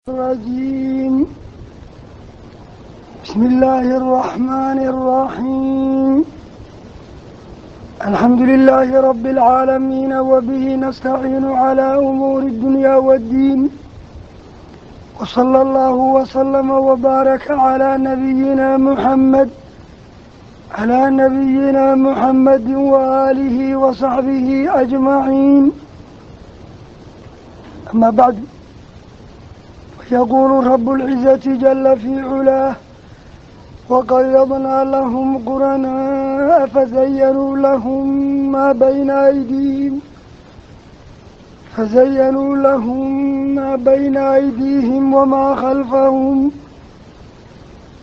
الرجيم. بسم الله الرحمن الرحيم. الحمد لله رب العالمين، وبه نستعين على أمور الدنيا والدين، وصلى الله وسلم وبارك على نبينا محمد وآله وصحبه أجمعين. أما بعد، يقول رب العزة جل في علاه: وقيضنا لهم قرناء فزينوا لهم ما بين أيديهم وما خلفهم،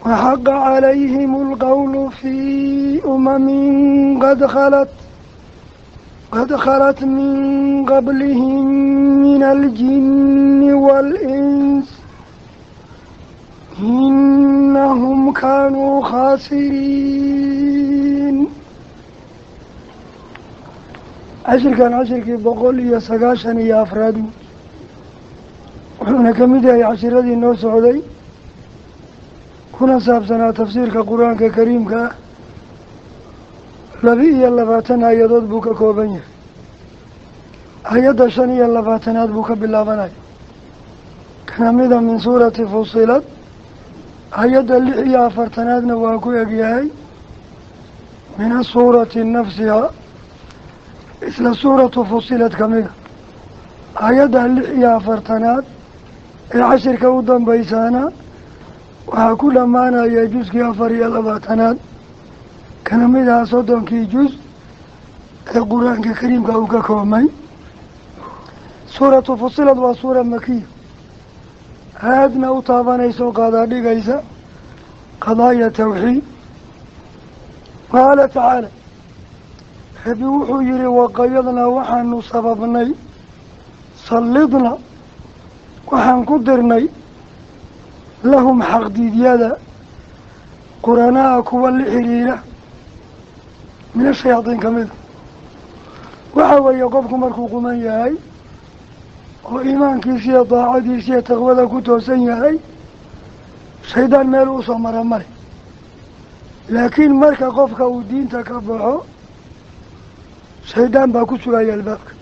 وحق عليهم القول في أمم قد خلت من قبلهم من الجن والإنس، إنهم كانوا خاسرين. Cashirkan cashirkii 194aad, wuxuuna ka mid yahay cashiradii noo socday, kuna saabsanaa tafsiirka Qur-aanka Kariimka ah. 22 aayadood buu ka kooban yahay. Aayadda 25aad buu ka bilaabanaya, kana mida min suurati Fusilad. Aayadda 46aadna waa ku egyahay, min asuurati nafsiha, isla suuratu Fusilad ka mida. Aayadda 46aad ee cashirka u dambaysaana waxaa ku dhammaanaya juskii 24aad, kana mid aha 30kii juz ee Qur-aanka Kariimka uu ka koobmay. Suuratu Fusilad waa suura makiya, aadna u taabanaysa oo qaadaa dhigaysa qadaaya tawxiid. Qaala tacaala, Rabbi wuxuu yihi: waqayadnaa, waxaanu sababnay, sallidna, waxaan ku dirnay, lahum, xaqdiidyada, quranaa, kuwa la xiriira, min ashayaadiin ka mida. Waxa weeye, qofku markuu quman yahay oo iimaankiisa iyo daacadiisa iyo taqwada ku toosan yahay, shaydaan meel usoo mara male. Laakiin marka qofka uu diinta ka baxo, shaydaan baa ku sugaya albaabka.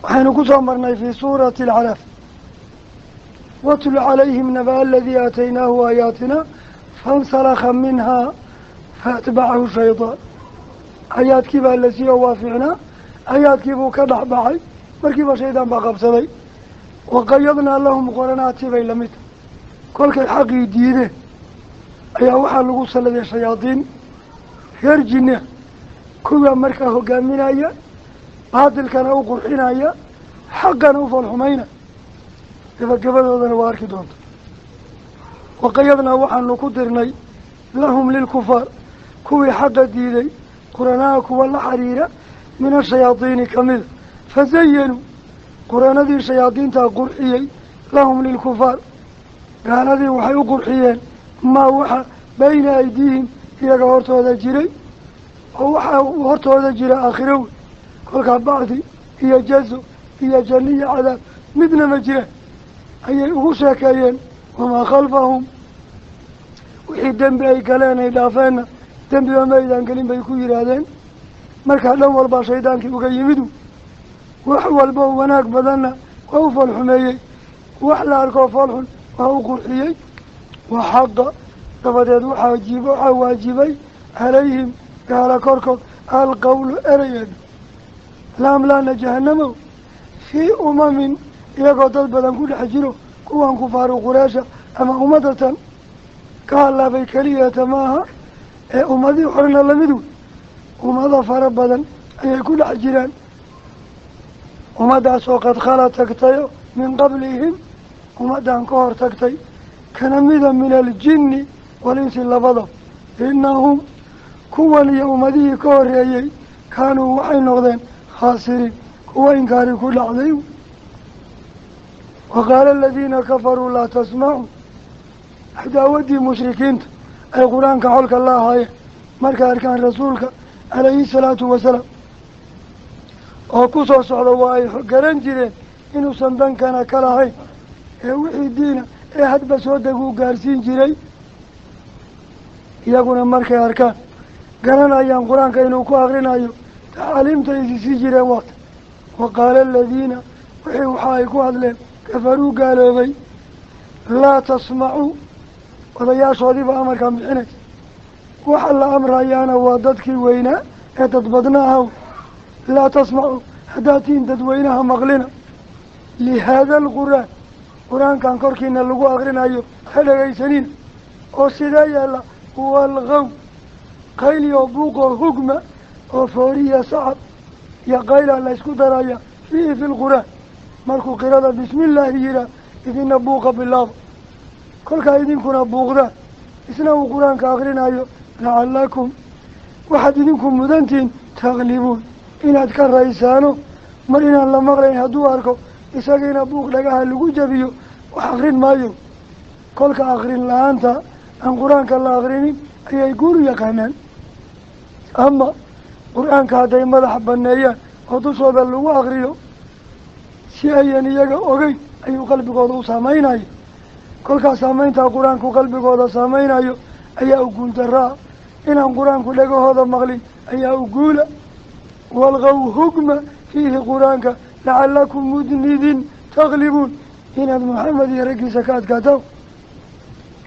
Waxaynu ku soo marnay fii suurati Alacraaf: watlu calayhim naba aladii aataynaahu aayaatina fansalakha minhaa faatbacahu shaydaan. Aayaadkii baa la siiyo, waa fiicnaa, aayaadkii buu ka dhex baxay, markiiba shaydaan baa qabsaday. Waqayadnaa lahum qoranaati bay lamid tahay. Kolkay xaqii diideen ayaa waxaa lagu salladay shayaadiin reer jinne, kuwaa markaa hogaaminaya, baatilkana u qurxinaya, xaqana u foolxumayna. Gabagabadoodana waa arki doonta. Waqayadnaa, waxaanu ku dirnay, lahum, lilkufaar, kuwii xaqa diiday, quranaa, kuwa la xiriira, min ashayaadiini kamida. Fazayanuu, quranadii shayaadiintaa qurxiyey, lahum, lilkufaar, gaaladii waxay u qurxiyeen, maa, waxa, bayna aydiihim, iyaga hortooda jiray, oo waxaa hortooda jira aakhiro wey. Kolkaa bacdi iyo jazo iyo janno iyo cadaab midna ma jiraan ayay ugu sheekeeyeen. Wamaa khalfahum, wixii dembi ay galeen ay dhaafeenna, dembiba maydaan gelin bay ku yidhaahdeen. Markaa dhan walbaa shaydaankii uga yimidu, wax walba oo wanaag badanna waa u foolxumeeyey, wax la arkoo foolxun waa u qurxiyey. Wa xaqa, dabadeed waxaa waajibay, calayhim, gaala korkood, alqawlu, ereygeeda, laamlaana jahanamow, fii umamin, iyagoo dad badan ku dhex jiro. Kuwan kufaaru Qureesha ama ummadatan ka hadlaabay keliyata maaha, ee ummadii horena lamid wey. Ummado fara badan ayay ku dhex jiraan, ummaddaasoo qad khala, tagtayo, min qablihim, ummaddan ka hor tagtay, kana mida, min aljinni walinsi labadaba. Innahum, kuwan iyo ummadihii ka horeeyey, kaanuu, waxay noqdeen, khaasiriin, kuwa inkaari ku dhacday. Wa qaala aladiina kafaruu laa tasmacuu. Cadaawaddii mushrikiinta ay Qur-aanka xolka la ahaayeen, markay arkaan rasuulka calayhi salaatu wasalaam oo ku soo socda, waa ay garan jireen inuusan dankana ka lahayn. ee wixii diina ee hadba soo deguu gaarsiin jiray. Iyaguna markay arkaan garanayaan qur-aanka inuu ku akrinayo tacaaliimta isi sii jireen waata. Wa qaala aladiina wixii waxa ay ku hadleen kafaruu gaaloobay, laa tasmacuu, odayaashoodiiba amarkaan bixinaysa. Waxa la amrayaana waa dadkii weynaa ee dadbadna ahaw. Laa tasmacuu, haddaad tihiin dadweynaha maqlina, lihaada alqur-aan, qur-aankan korkiina lagu akrinayo ha dhegaysanina. Oo sidee yeela? Walgaw, qayli oo buuq oo hugma oo fooriya sacab iyo qayla la isku daraya fiihi fi lqur-aan. Markuu qirada bismillaahi yihaa idina buuqa bilaaba, kolkaa idinkuna buuqdaan, isna uu qur-aanka akrinayo. Lacalakum, waxaad idinku mudantihiin, taglibuun, inaad ka raysaano. Mar inaan la maqlayn hadduu arko isagiina buuq dhagaha lagu jabiyo, wax akrin maayo. Kolka akrin la-aanta aan qur-aanka la akrinin ayay guur u yaqaanaan. Ama qur-aanka hadday madaxa baneeyaan oo dushooda lagu akriyo si ayan iyaga ogeyn ayuu qalbigooda u saamaynayo. Kolkaas saameyntaa qur-aanku qalbigooda saamaynayo ayaa u guuldaraa. Inaan qur-aanku dhagahooda maqlin ayaa u guula. Walqow hugma fiihi qur-aanka lacalakum mudnidin taglibuun, inaad Maxamed iyo raggiisa ka adkaataan.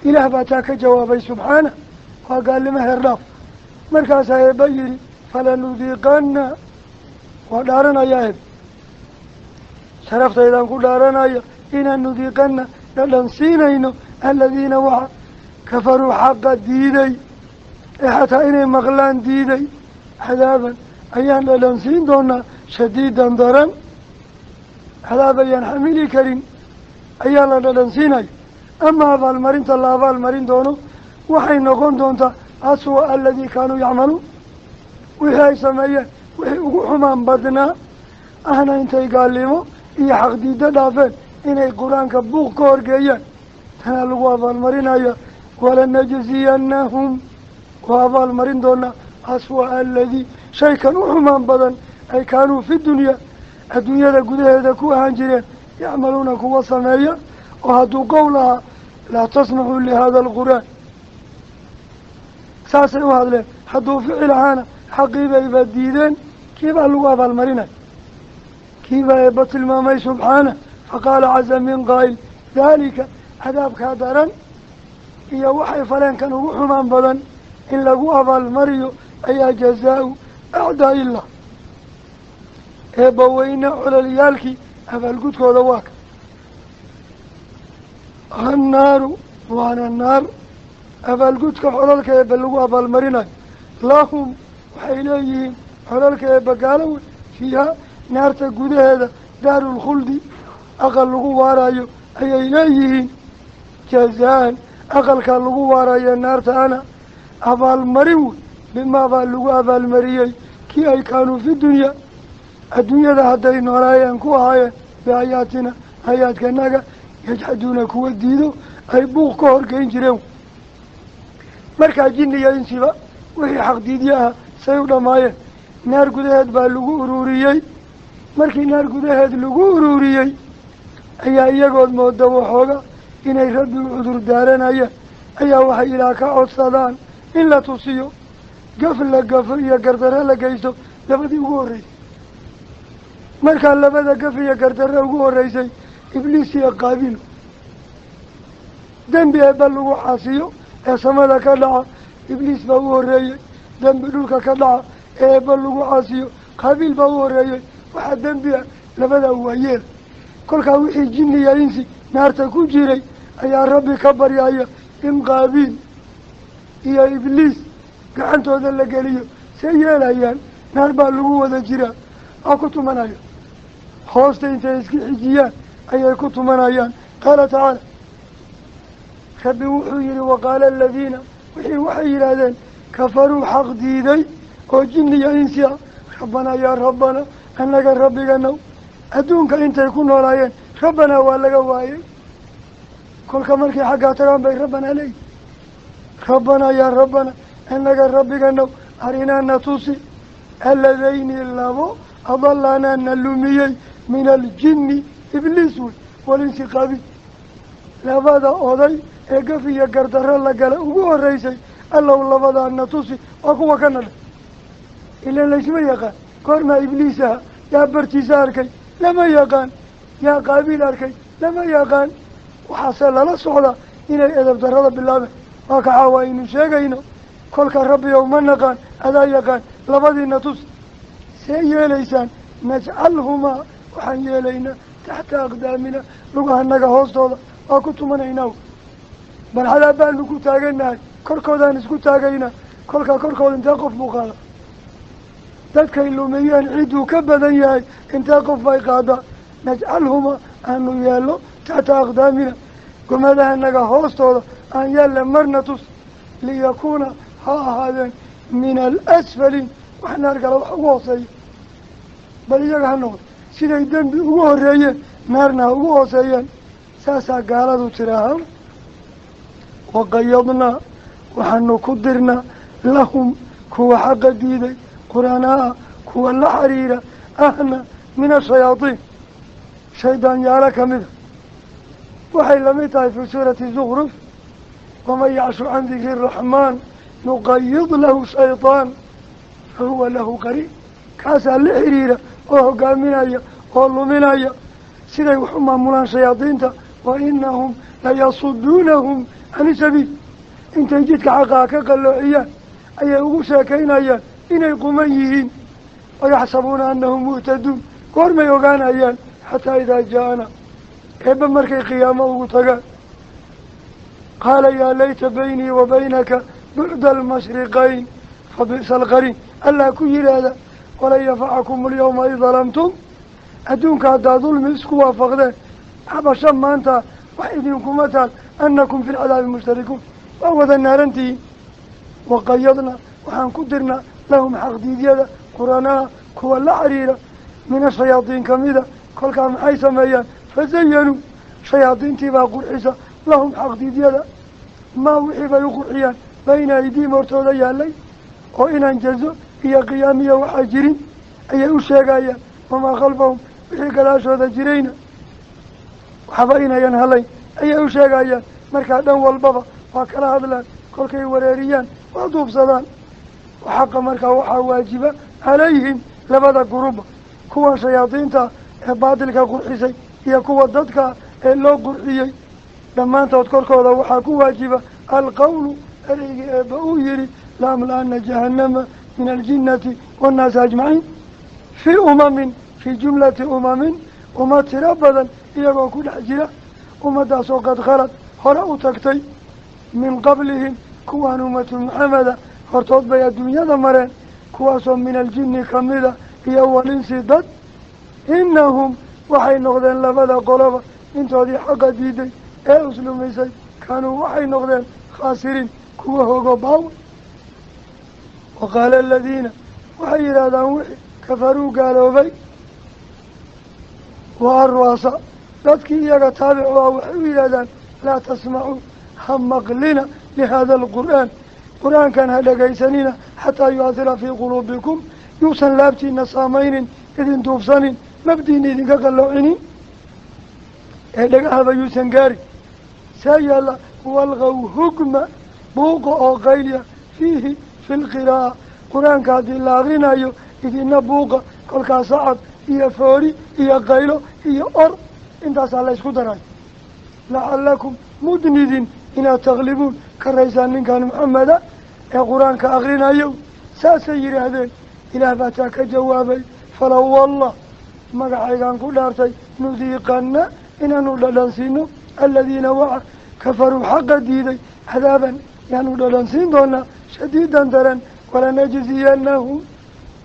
Ilaah baa taa ka jawaabay subxaana, waa gaalnimo heerdhaaf. Markaasaa eebba yidhi falanudiiqana, waa dhaaranayaa eeb, sharaftaydan ku dhaaranaya, inaan nudiiqana dhadhan siinayno aladiina waxa kafaruu xaqa diiday ee xataa inay maqlaan diiday, cadaaban ayaan dhadhan siin doonaa shadiidan daran, cadaab ayaan xamili karin ayaa la dhadhan siinaya. Ama abaalmarinta la abaalmarin doono waxay noqon doontaa aswa aladii kaanuu yacmaluun, wixii ay sameeyeen wixii ugu xumaan badnaa ahna intay gaalnimo iyo xaqdiiddo dhaafeen inay qur-aanka buuq ka horgeeyaan, tanaa lagu abaalmarinaya. Walanajziyanahum, waa abaalmarin doonaa aswa aladii, shaykan u xumaan badan ay kaanuu fi dunyaa, adduunyada gudaheeda ku ahaan jireen, yacmaluuna kuwa sameeya. Oo hadduu qowl ahaa laa tasmacuu lihada alqur-aan, saasay u hadleen. Hadduu ficil ahaana xaqiibayba diideen, kiibaa lagu abaalmarinaya. Kiibaa eebba tilmaamay subxaana, faqaala caza min qaa'il, daalika cadaabkaa daran iyo waxay faleenkan ugu xumaan badan in lagu abaalmariyo ayaa jazaau acdaa illah, eebba weyne cololyaalkii abaalgudkooda waa ka. Annaaru, waana naar abaalgudka colalka eebba lagu abaalmarinayo. Lahum, waxay leeyihiin colalka eebba gaalowe, fiiha naarta gudaheeda daarulkhuldi, aqal lagu waarayo ayay leeyihiin. Jazaan, aqalkaa lagu waarayo naarta ana abaalmarin wey, bimaa baa lagu abaalmariyey kii ay kaanuu fi dunyaa, adduunyada hadday noolaayeen ku ahaayeen, biaayaatina, aayaadkanaga, yajxaduuna, kuwa diido ay buuq ka horgeyn jireen. Markaa jinni iyo insiba wixii xaqdiidyo ah say u dhammaayeen, naar gudaheed baa lagu ururiyey. Markii naar gudaheed lagu ururiyey ayaa iyagood mooda waxooga inay rabbi u cudur daaranayaan, ayaa waxay ilaah ka codsadaan in la tusiyo gaf la gafo iyo gardarre la geysto labadii ugu horreysay. Markaa labada gaf iyo gardarre ugu horreysay Ibliis iyo Qaabiil, dembi eebba lagu xaasiyo ee samada ka dhaca Ibliis baa u horreeyey, dembi dhulka ka dhaca ee eebba lagu xaasiyo Qaabiil baa u horreeyey. Waxaa dembi ah labadaa waayeel. Kolkaa wixii jinni iyo insi naarta ku jiray ayaa rabbi ka baryaya in Qaabiil iyo Ibliis gacantooda la geliyo. See yeelayaan? Naar baa lagu wada jiraa, waa ku tumanaya, hoosta intay iska xijiyaan ayay ku tumanayaan. Qaala tacaala, rabbi wuxuu yihi, waqaala aladiina, wixii waxay yidhaahdeen kafaruu xaq diiday oo jinni iyo insi ah, rabbanaa yaa rabbana, annaga rabbiganow. Adduunka intay ku noolaayeen rabbanaa waa laga waayey, kolka markay xaggaa tagaan bay rabbanaa leeyihi. Rabbanaa yaa rabbana, annaga rabbiganow, arinaa na tusi alladayni labo adalanaa na lumiyey, min aljinni Ibliis wey, walinsi Qaabiil. Labada oday ee gaf iyo gardarro la gala ugu horreysay allow labadaana tusi waa kuwa kana dheh. Ilan laysma yaqaan goormaa ibliis aha, yaa bartiisa arkay lama yaqaan, yaa qaabiil arkay lama yaqaan. Waxaase lala socdaa inay edab darrada bilaabeen. Waa ka caawa aynu sheegayno. Kolka rabbiyow ma naqaan adaa yaqaan, labadiina tus. See yeelaysaan? Najcalhumaa waxaan yeelaynaa taxta aqdaamina lugahanaga hoostooda waa ku tumanaynaa. Bal cadaab baanu ku taagannahay, korkoodaan isku taagaynaa. Kolkaa korkooda intee qof buu qaada? Dadkay lumiyeen cidduu ka badan yahay intee qof bay qaadaa? Najcalhumaa aanu yeello taxta aqdaamina gomadahanaga hoostooda aan yeelle marna tus. Liyakuuna ha ahaadeen min alasfaliin wax naar gala wax ugu hooseeya. Bal iyaga ha noqdo siday dembi ugu horreeyeen naarna ha ugu hooseeyeen. Saasaa gaaladu tiraaha. Waqayadnaa waxaanu ku dirnaa lahum kuwa xaqa diiday qur'aanaa kuwa la xiriira ahna min ashayaadiin shaydaan yaalo kamida. Waxay lamid tahay fii suurati Zukhruf, waman yacshu can dikri araxmaan nuqayid lahu shaytaan fahuwa lahu qariin. Kaasaa la xiriira oo hogaaminaya oo luminaya. Siday wax u maamulaan shayaadiinta, wa inahum layasuduunahum cani sabiil. Intay jidka xaqaa ka qalloociyaan ayay ugu sheekaynayaan inay quman yihiin. Wayaxsabuuna annahum muhtaduun. Goormay ogaanayaan? Xataa idaa jaa-ana eebba markay qiyaamo ugu tagaan. Qaala yaa layta baynii wa baynaka bucda almashriqayn fa bi'sa alqariin. Allah ku yidhaahda walan yanfacakum alyawma id dalamtum. Adduunka haddaa dulmi isku waafaqdeen xabasho maanta wax idinkuma taal annakum fi lcadaabi mushtarikuun. Waa wada naarantihiin. Waqayadna waxaan ku dirnaa lahum xaqdiidyada quranaa kuwa la xiriira min ashayaadiin kamida. Kolkaa maxay sameeyaan? Fazayanuu shayaadiintii baa qurxisa lahum xaqdiidyada maa wixii bay u qurxiyaan bayna aydiihim hortooda yaalay oo inaan jazo iyo qiyaamiya waxaa jirin ayay u sheegayaan. Wamaa khalfahum wixii gadaashooda jirayna waxba inayan halayn ayay u sheegayaan. Markaa dhan walbaba waa kala hadlaan, kolkay wareeriyaan waa duubsadaan. Xaqa markaa waxaa waajiba calayhim labada guruba, kuwa shayaadiinta ee baatilka qurxisay iyo kuwa dadka ee loo qurxiyey. Dhammaantood korkooda waxaa ku waajiba alqawlu ereygii eebba uu yihi laamla-ana jahannama min aljinnati waannaasi ajmaciin. Fii umamin fii jumlati umamin, ummad tiro badan iyagoo ku dhex jira. Ummaddaasoo qad khalad hore u tagtay min qablihim kuwaan ummatu Maxameda hortood bay adduunyada mareen, kuwaasoo min aljinni kamida iyo walinsi dad. Inahum waxay noqdeen labada qoloba intoodii xaqa diiday ee uslumisay kaanuu waxay noqdeen khaasiriin kuwa hogo baawa. Wa qaala aladiina waxay yidhaahdaan wixii kafaruu gaaloobay wa arwaasa dadkii iyaga taabicu ah waxay u yidhahdaan laa tasmacuu ha maqlina lihada alqur'aan, qur-aankan ha dhegaysanina xataa yu'athira fii quluubikum, yuusan laabtiina saamaynin idin duubsanin mabdiina idinka qalloocinin ee dhagahaba yuusan gaarin. Saa yaalla walqow hugma buuqa oo qaylya fiihi fi lqiraa'a, qur-aanka haddii la akrinayo idina buuqa, kolkaa sacab iyo foori iyo qaylo iyo or intaasaa la ysku darayo. Lacalakum mudnidin inaad taklibuun ka raysaan ninkan Maxameda ee qur-aanka akrinayo. Saasay yidhaahdeen. Ilaah baa taa ka jawaabay falow wallah magacaygaan ku dhaartay nudiiqana inaanu dhadhansiino aladiina waca kafaruu xaqa diiday cadaaban yaanu dhadhansiin doonaa shadiidan daran. Walanajziyanahum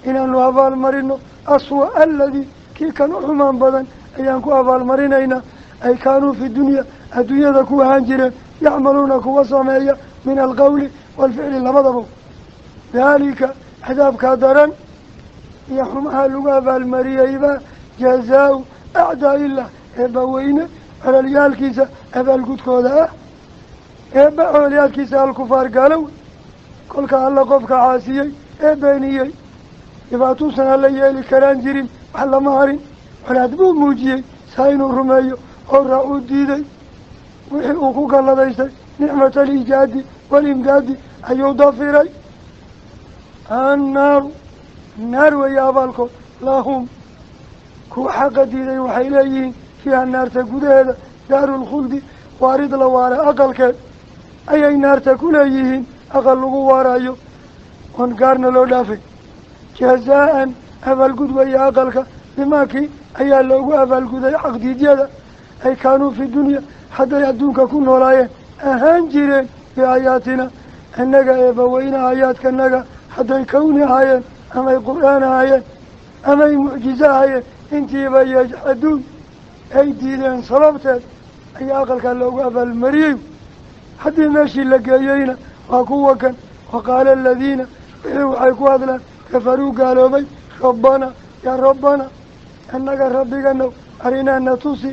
inaanu abaalmarino aswa aladii kii kan u xumaan badan ayaan ku abaalmarinaynaa. Ay kaanuu fi dunya adduunyada ku ahaan jireen yacmaluuna kuwa sameeya min alqawli waalficli labadaba. Daalika cadaabkaa daran iyo xumaha lagu abaalmariyeyba jazaa-u acdaa illah eebba weyne cololyaalkiisa abaalgudkooda ah. Eebba cololyaalkiisa alkufaar gaalow. Kolka alla qofka caasiyey ee beeniyey dhibaatuusan alla yeeli karaan jirin wax lama harin. Colaad buu muujiyey saa inuu rumeeyo oo raacuu diiday. Wixii uu ku galladaystay nicmata aliijaadi walimdaadi ayuu dafiray. Annaaru naar weeye abaalkood. Lahum kuwa xaqa diiday waxay leeyihiin fiiha naarta gudaheeda daarulkhuldi waarid la waara aqalkeed ayay naarta ku leeyihiin, aqal lagu waarayo oon gaarna loo dhaafay. Jazaa-an abaalgud weeye aqalka bimaakii ayaa loogu abaalguday xaqdiidyada ay kaanuu fi dunya hadday adduunka ku noolaayeen ahaan jireen biaayaatina annaga eebbaweyne aayaadkanaga hadday kawni ahaayeen amay qur-aan ahaayeen amay mucjizo ahaayeen intiiba yajxaduun ay diideen sababteed ayaa aqalkaa loogu abaalmariyey. Haddii meeshii la geeyeyna waa kuwa kan. Waqaala aladiina wixii waxay ku hadlaan kafaruu gaaloobay, rabbana yaa rabbana annaga rabbiganow arinaa natusi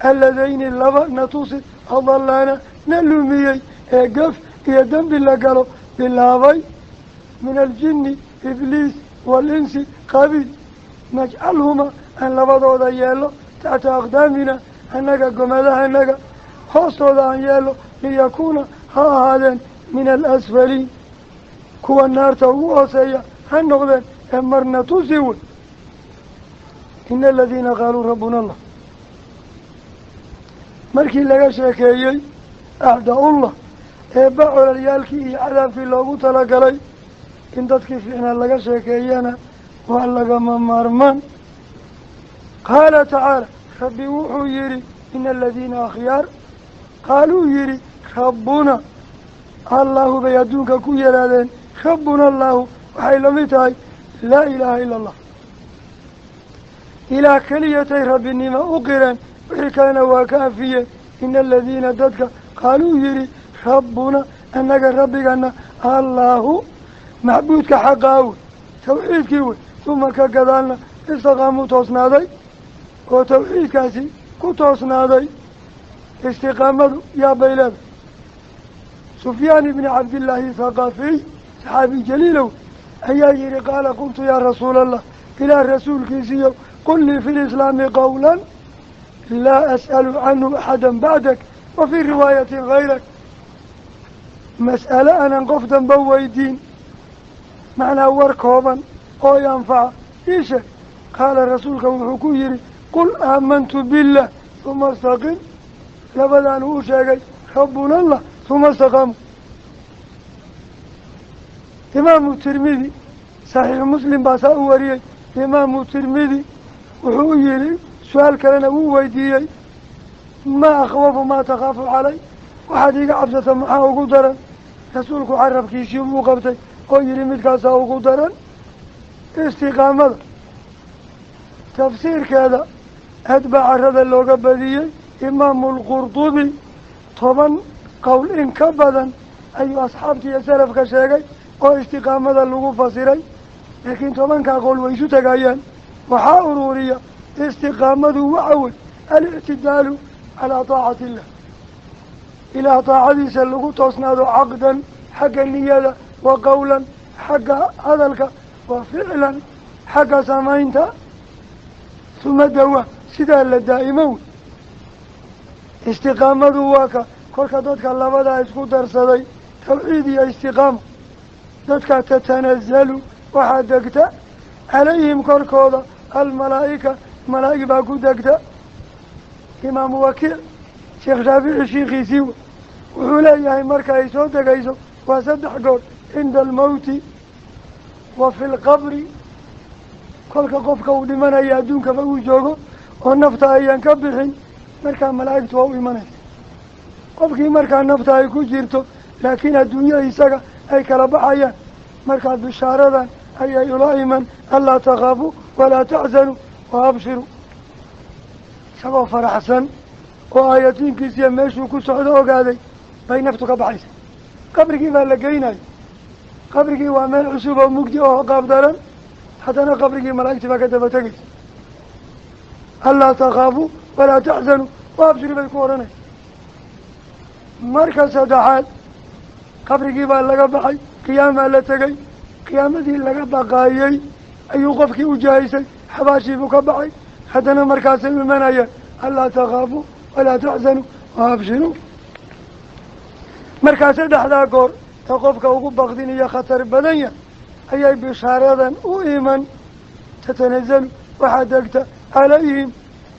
alladayni laba natusi adalaana na lumiyey ee gaf iyo dembi la galo bilaabay min aljinni ibliis waalinsi qabiil, najcalhuma aan labadooda yeelo taxta aqdaamina annaga gomadahanaga hoostooda aan yeelo, liyakuuna ha ahaadeen min alasfaliin kuwa naarta ugu hooseeya ha noqdeen ee marna tusi wey. Ina aladiina qaaluu rabbuna allah, markii laga sheekeeyey acdaa-ullah eebba colalyaalkii iyo cadaabkii loogu talagalay in dadkii fiicnaa laga sheekeeyana waa lagama maarmaan. Qaala tacaala rabbi wuxuu yidhi ina aladiina akhyaar qaaluu yidhi rabbuna allahu bay adduunka ku yaraadeen. Rabbuna allahu waxay lamid tahay laa ilaaha ila allah, ilaah keliyatay rabbinimo u qireen, wixii kalena waa ka anfiyeen. Ina aladiina dadka qaaluu yidhi rabbuna annaga rabbigana allaahu macbuudka xaqaa wey, tawxiidkii wey. Uma ka gadaalna istaqaamuu toosnaaday oo tawxiidkaasi ku toosnaaday. Istiqaamadu yaa bay leedahay. Sufyaan ibni cabdillaahi thaqafiy saxaabi jaliilow ayaa yihi qaala qultu yaa rasuulallah, ilaah rasuulkiisiiyo qul lii fi lislaami qawlan laa as'alu canhu axada bacdak wa fii riwaayatin hayrak. Mas'ale aanan qof damba weydiin, macnaa war kooban oo i anfaca ii sheeg. Qaala rasuulka wuxuu ku yihi qul aamantu billah uma istaqim. Labadaanu u sheegay rabbuna allah uma istaqaamu. Imaamu Tirmidi saxiixu Muslim baa saa u wariyey. Imaamu Tirmidi wuxuu u yihi su-aal kalena wuu weydiiyey, maa akhwafu maa takhaafu calay, waxaad iiga cabsata maxaa ugu daran? Rasuulku carabkiisii buu qabtay oo yihi midkaasaa ugu daran. Istiqaamada tafsiirkeeda aad baa carada looga badiyey. Imaamu Alqurdubi 10 qowl in ka badan ayuu asxaabtii iyo salafka sheegay oo istiqaamada lagu fasiray, laakiin 10kaa qowl way isu tegayaan. Waxaa uruuriya istiqaamadu waxa wey alictidaalu calaa taacati illah, ilaah taacadiisa lagu toosnaado caqdan xagga niyada, wa qowlan xagga hadalka, wa ficlan xagga samaynta, suma dawa sidaa la daa'imo wey. Istiqaamadu waa ka kolka dadka labadaa isku darsaday tawxiid iyo istiqaama, dadka tatanazalu waxaa degta calayhim korkooda almalaa'ika, malaa'ig baa ku degta. Imaamu Wakiic Sheekh Shaafici shiikhiisii wuxuu leeyahay marka ay soo degayso waa 3 goor, cinda almawti wa fi lqabri, kolka qofka uu dhimanaya adduunkaba uu joogo oo nafta ayaan ka bixin, markaa malaa'igtu waa u imanaysa. Qofkii markaa nafta ay ku jirto laakiin adduunyo isaga ay kala baxayaan, markaa bishaaradan ayay ula iman, anlaa takhaafu walaa taxzanuu wa abshiruu. Isagoo faraxsan oo aayatiinkiisiiyo meeshuu ku socdo ogaaday bay naftu ka baxaysa. Qabrigii baa la geynaya, qabrigii waa meel cusub oo mugdi oo qaab daran, haddana qabrigii malaa'igtii baa ka daba tegaysa. Anlaa takhaafu walaa taxzanuu wa abshiruu bay ku odhanaysa. Marka saddexaad qabrigii baa laga baxay, qiyaamaa la tegay, qiyaamadii laga baqaayey ayuu qofkii u jahaysay, xabaashii buu ka baxay, haddana markaasay imanayaan anlaa takhaafu walaa taxzanuu wa abshiruu. Markaa saddexdaa goor ee qofka ugu baqdin iyo khatar badan yahay ayay bishaaradan u iman. Tatanazalu waxaa degta calayhim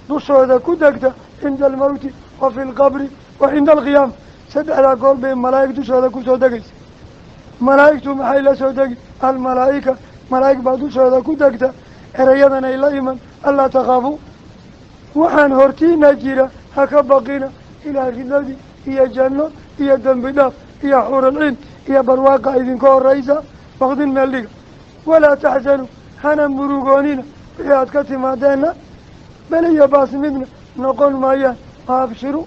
dushooda ku degta cinda almawti wa fi lqabri wa cinda alqiyaama. Saddexdaa goor bay malaa'ig dushooda kusoo degaysa. Malaa'igtu maxay la soo degi? Almalaa'ika, malaa'ig baa dushooda ku degta. Erayadan ay la iman, allaa takhaafuu, waxaan hortiina jira ha ka baqina, ilaa ridadii iyo janno iyo dembi dhaaf iyo xuurulciin iyo barwaaqa idinka horeysa, baqdin meel dhiga. Walaa taxsanuu, hana murugoonina, wixii aad ka timaadeenna bele iyo baas midna noqon maayaan. Waabshiru,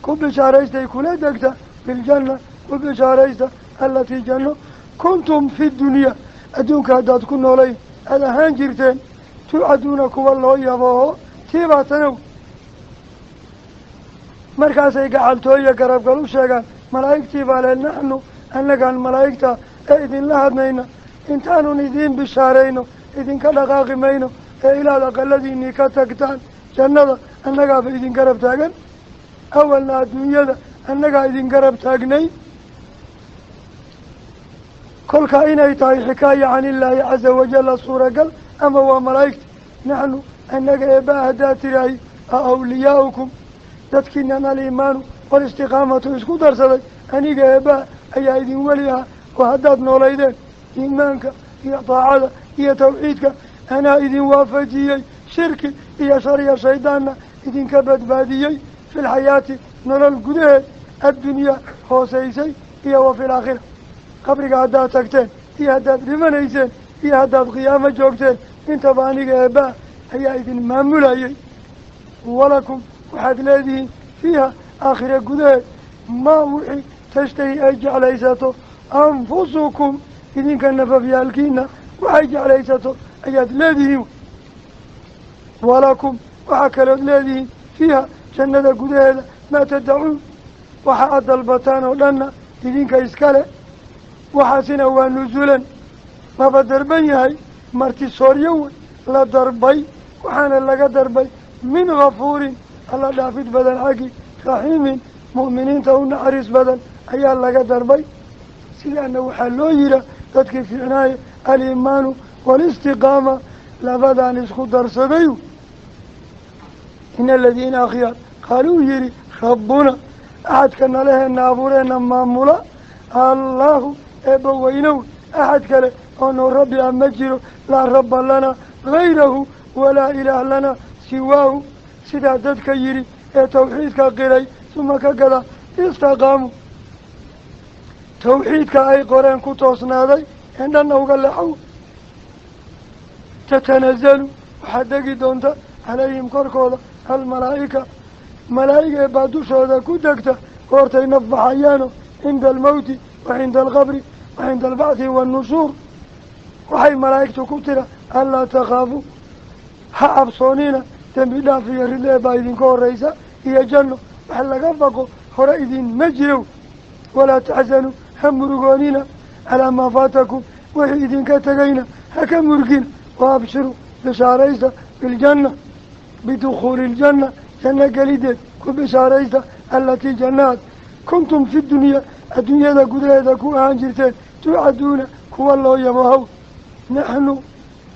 ku bishaaraystay kula degta biljanna, ku bishaaraysta allatii janno kuntum fi dunyaa, adduunka haddaad ku noolayn aada ahaan jirteen, tuucaduuna kuwa loo yabooho tiibaa tanow. Markaasay gacaltooya garabgal u sheegaan malaa'igtii baa le, naxnu annagaan malaa'igta ee idinla hadnayna, intaanun idiin bishaarayno idinka dhaqaaqi mayno ee ilaad aqaladiinii ka tagtaan jannada annagaaba idin garab taagan. Awalna adduunyada annagaa idin garab taagnay. Kolkaa inay tahay xikaaya can illaahi casa wajalla suuragal, ama waa malaa'igta. Naxnu annaga eebaa haddaad tiraahi a awliyaaukum, dadkiinan aliimaanu walistiqaamatu isku darsaday, aniga eebaa ayaa idin weli ah oo haddaad noolaydeen iimaanka iyo daacada iyo tawxiidka anaa idin waafajiyey, shirki iyo shariya shaydaanna idinka badbaadiyey fi lxayaati nolol gudaheed addunyaa hoosaysay iyo wa fi laakhira. Qabriga haddaad tagteen iyo haddaad dhimanayseen iyo haddaad qiyaamo joogteen, intaba aniga eebaa ayaa idin maamulayay. Walakum waxaad leedihiin fiiha aakhira gudaheed maa wixii tashtahi ay jeclaysato anfusukum, idinka nafafyaalkiina waxay jeclaysato ayaad leedihiin. Walakum waxaa kalood leedihiin fiiha jannada gudaheeda maa tadacuun, waxa aad dalbataan oo dhanna idinka iskale. Waxaasina waa nusulan, maba darban yahay, marti sooryo wey la darbay, waxaana laga darbay min ghafuurin, alla dhaafid badan xaggi, raxiimin, mu'miniinta u naxariis badan ayaa laga darbay. Sidaana waxaa loo yihaa dadkii fiicnaaye aliimaanu waalistiqaama labadan isku darsaday. Ina aladiina akhyaar qaaluu yihi rabbuna, axadka naleheenna abuureenna maamula allahu eebba weynow, axad kale oo noo rabbi ah ma jiro, laa rabba lana gayrahu walaa ilaah lana siwaahu. Sidaa dadka yidhi ee tawxiidka qiray suma ka gada istaqaamu, tawxiidka ay qoreen ku toosnaaday en dhanna uga leexow. Tatanazalu waxaad degi doonta calayhim korkooda almalaa'ika, malaa'ig ee baa dushooda ku degta goortay naf baxayaano cinda almawti wa cinda alqabri wa cinda albacthi wannushuur. Waxay malaa'igtu ku tira allaa takhaafu, ha cabsoonina, dembi dhaaf iyo ridle baa idinka horeysa iyo janno, wax laga baqo hore idinma jiro. Walaa taxsanuu, ha murugoonina, calaa maa faatakum, wixii idinka tegayna ha ka murgin. Wa abshiru, bishaaraysta biljanna, bidukhuuli iljanna, janno gelideed ku bishaaraysta, allatii jannaad kuntum fi dunyaa, adduunyada gudaheeda ku ahaan jirteen, tuucaduuna kuwa loo yabohaw. Naxnu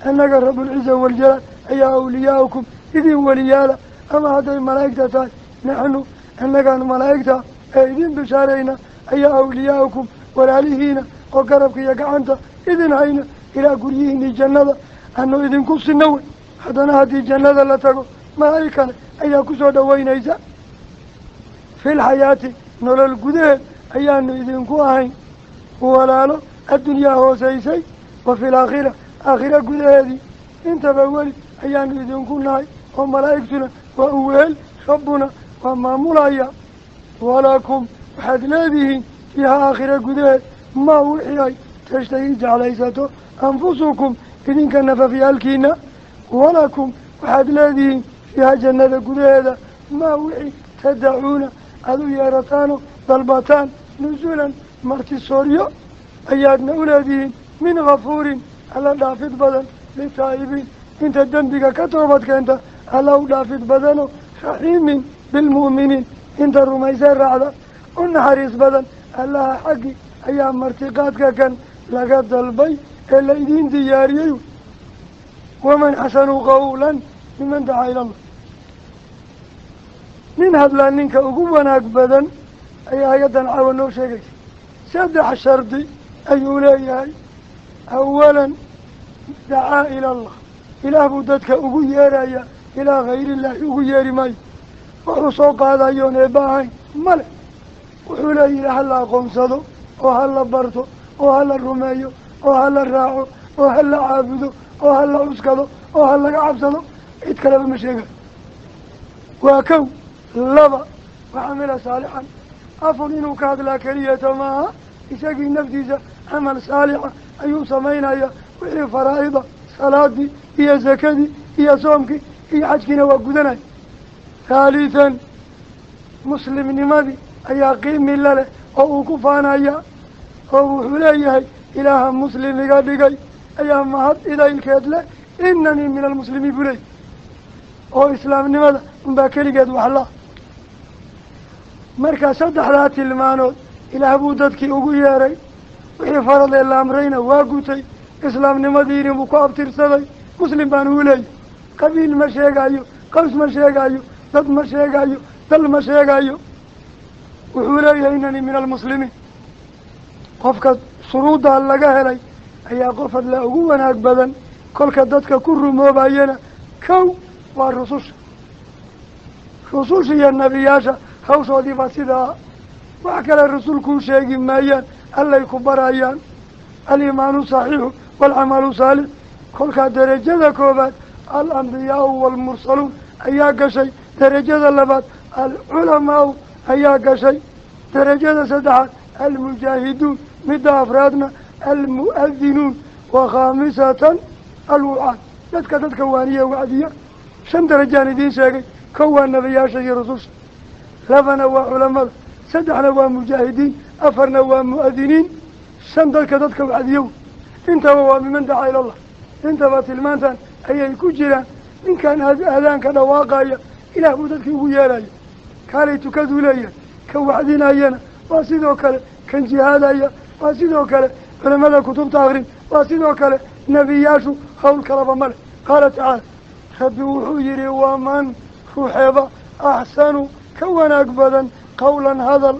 annaga rabbulciza waljalaal ayaa awliyaaukum idin weliyaala, ama hadday malaa'igta tahay naxnu annagaan malaa'igta ee idin bishaarayna ayaa awliyaaukum walaalihiina oo garabka iyo gacanta idin hayna ilaa guryihiinii jannada anu idinku sinno wey. Haddana haddii jannada la tago malaa'ig kale ayaa kusoo dhaweynaysa. Filxayaati nolol gudaheed ayaanu idinku ahayn walaalo addunyaa hoosaysay, wa fil aakhira aakhira gudaheedii intaba weli ayaanu idinku nahay, oo malaa'igtuna waa uweel, rabbuna waa maamulaya. Walakum waxaad leedihiin fiiha aakhira gudaheed maa wixii ay tashtahii jeclaysato anfusukum, idinka nafafyaalkiina. Walakum waxaad leedihiin fiiha jannada gudaheeda maa wixii tadacuuna aada u yeerataano dalbataan, nusulan marti sooryo ayaadna u leedihiin min ghafuurin, alla dhaafid badan, litaa'ibiin, inta dembiga ka toobad keenta alla u dhaafid badano, raxiimin bilmu'miniin, inta rumaysee raacda u naxariis badan Allaha xaggi ayaa martiqaadka kan laga dalbay ee la idiin diyaariyey. Waman axsanu qawlan miman dacaa ila allah. Nin hadlaa ninka ugu wanaag badan ayaa ayaddan caawa noo sheegaysa. Saddex shardi ayuu leeyahay. Awalan dacaa ila allah, ilaah buu dadka ugu yeerayaa, ilaa hayriillaahi ugu yeeri maayo. Wuxuu soo qaadayoon eebba ahayn male. Wuxuu leeyahay ha la aqoonsado oo ha la barto oo ha la rumeeyo oo ha la raaco oo ha la caabudo oo ha la cuskado oo ha laga cabsado, cid kaleba ma sheegayo. Waa kow. Laba, wacamila saalixan, afun inuu ka hadlaa keliyata maaha, isagii naftiisa camal saalixa ayuu samaynaya. Wixii faraa'ida, salaadii iyo zakadii iyo soomkii iyo xajkiina waa gudanaya. Thaalithan, muslimnimadii ayaa qiimi la leh oo uu ku faanaya oo wuxuu leeyahay ilaaha muslim iga dhigay ayaa mahad idaylkeed leh, inanii min almuslimiin buu leeyahy. Oo islaamnimada unbaa keligeed waxla. Marka saddexdaa tilmaanood ilaah buu dadkii ugu yeeray, wixii farad ee la amrayna waa gutay, islaamnimadiini buu ku abtirsaday, muslim baan uu leeyahy. Qabiil ma sheegayo, qaws ma sheegayo, dad ma sheegayo, dal ma sheegayo. Wuxuu leeyahay inanii min almuslimiin. Qofka shuruuddaa laga helay ayaa qof hadlaa ugu wanaag badan. Kolka dadka ku rumoobayana kow waa rususha. Rususha iyo nebiyaasha hawshoodii baa sidaa. Wax kale rasulkuu sheegi maayaan, allay ku barayaan. Aliimaanu saxiixu waalcamalu saalix. Kolkaa derajada koobaad alambiyaau waalmursaluun ayaa gashay. Derajada labaad alculamaau ayaa gashay. Derajada saddexaad almujaahiduun. Midda afraadna almu'adinuun. Wa khaamisatan alwucaad, dadka waaniya wacdiya. Shan darajaan idiin sheegay. Kow waa nebiyaasha iyo rususha, labana waa culamada, saddexna waa mujaahidiin, afarna waa mu'adiniin, shan dadka wacdiyow. Intaba waa miman dacaa ilallah. Intaba tilmaantan ayay ku jiraan. Ninkan aadaanka dhawaaqaya ilaah buu dadkii ugu yeeraya, kaalay tukaduu leeyahay. Kan wacdinayana waa sidoo kale, kan jihaadaya waa sidoo kale, culamada kutubta akrin waa sidoo kale, nebiyaashu hawl kalaba male. Qaala tacaala, rabbi wuxuu yihi waman ruuxeeba axsanu ka wanaag badan qawlan hadal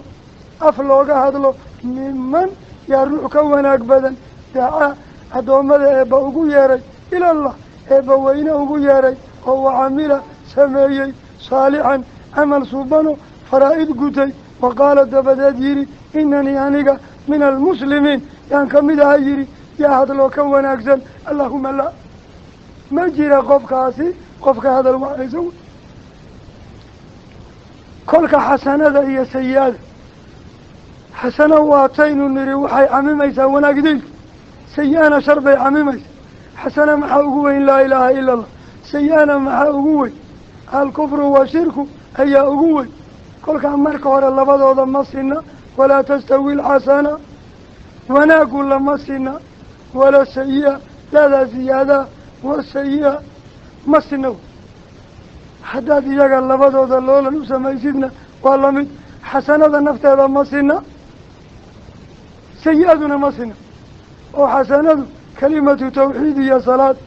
af looga hadlo miman yaa ruux ka wanaag badan dacaa addoommada eebba ugu yeeray ilallah, eebba weyne ugu yeeray oo wacamila sameeyey saalixan camal suubano faraa'id gutay. Wa qaala dabadeed yidhi inanii aniga min almuslimiin yaan kamid aha yidhi. Yaa hadloo ka wanaagsan? Allahuma laa, ma jira qofkaasi qofka hadal wacaysa. Kolka xasanada iyo sayi-ada, xasano waataynu niri waxay camimaysaa wanaag idaylka, sayi-ana shar bay camimaysaa. Xasana maxaa ugu weyn? Laa ilaaha ila allah. Sayi-ana maxaa ugu weyn? Alkufru wa shirku ayaa ugu weyn. Kolkaa marka hore labadooda ma sina. Walaa tastawi alxasana, wanaagu lama sina, wala sayi-a, laadaa ziyaadaa wasayi-a ma sina. Haddaad iyaga labadooda loolan u samaysidna waa lamid. Xasanada nafteeda ma sina, sayi-aduna ma sina. Oo xasanadu kalimatu tawxiid iyo salaad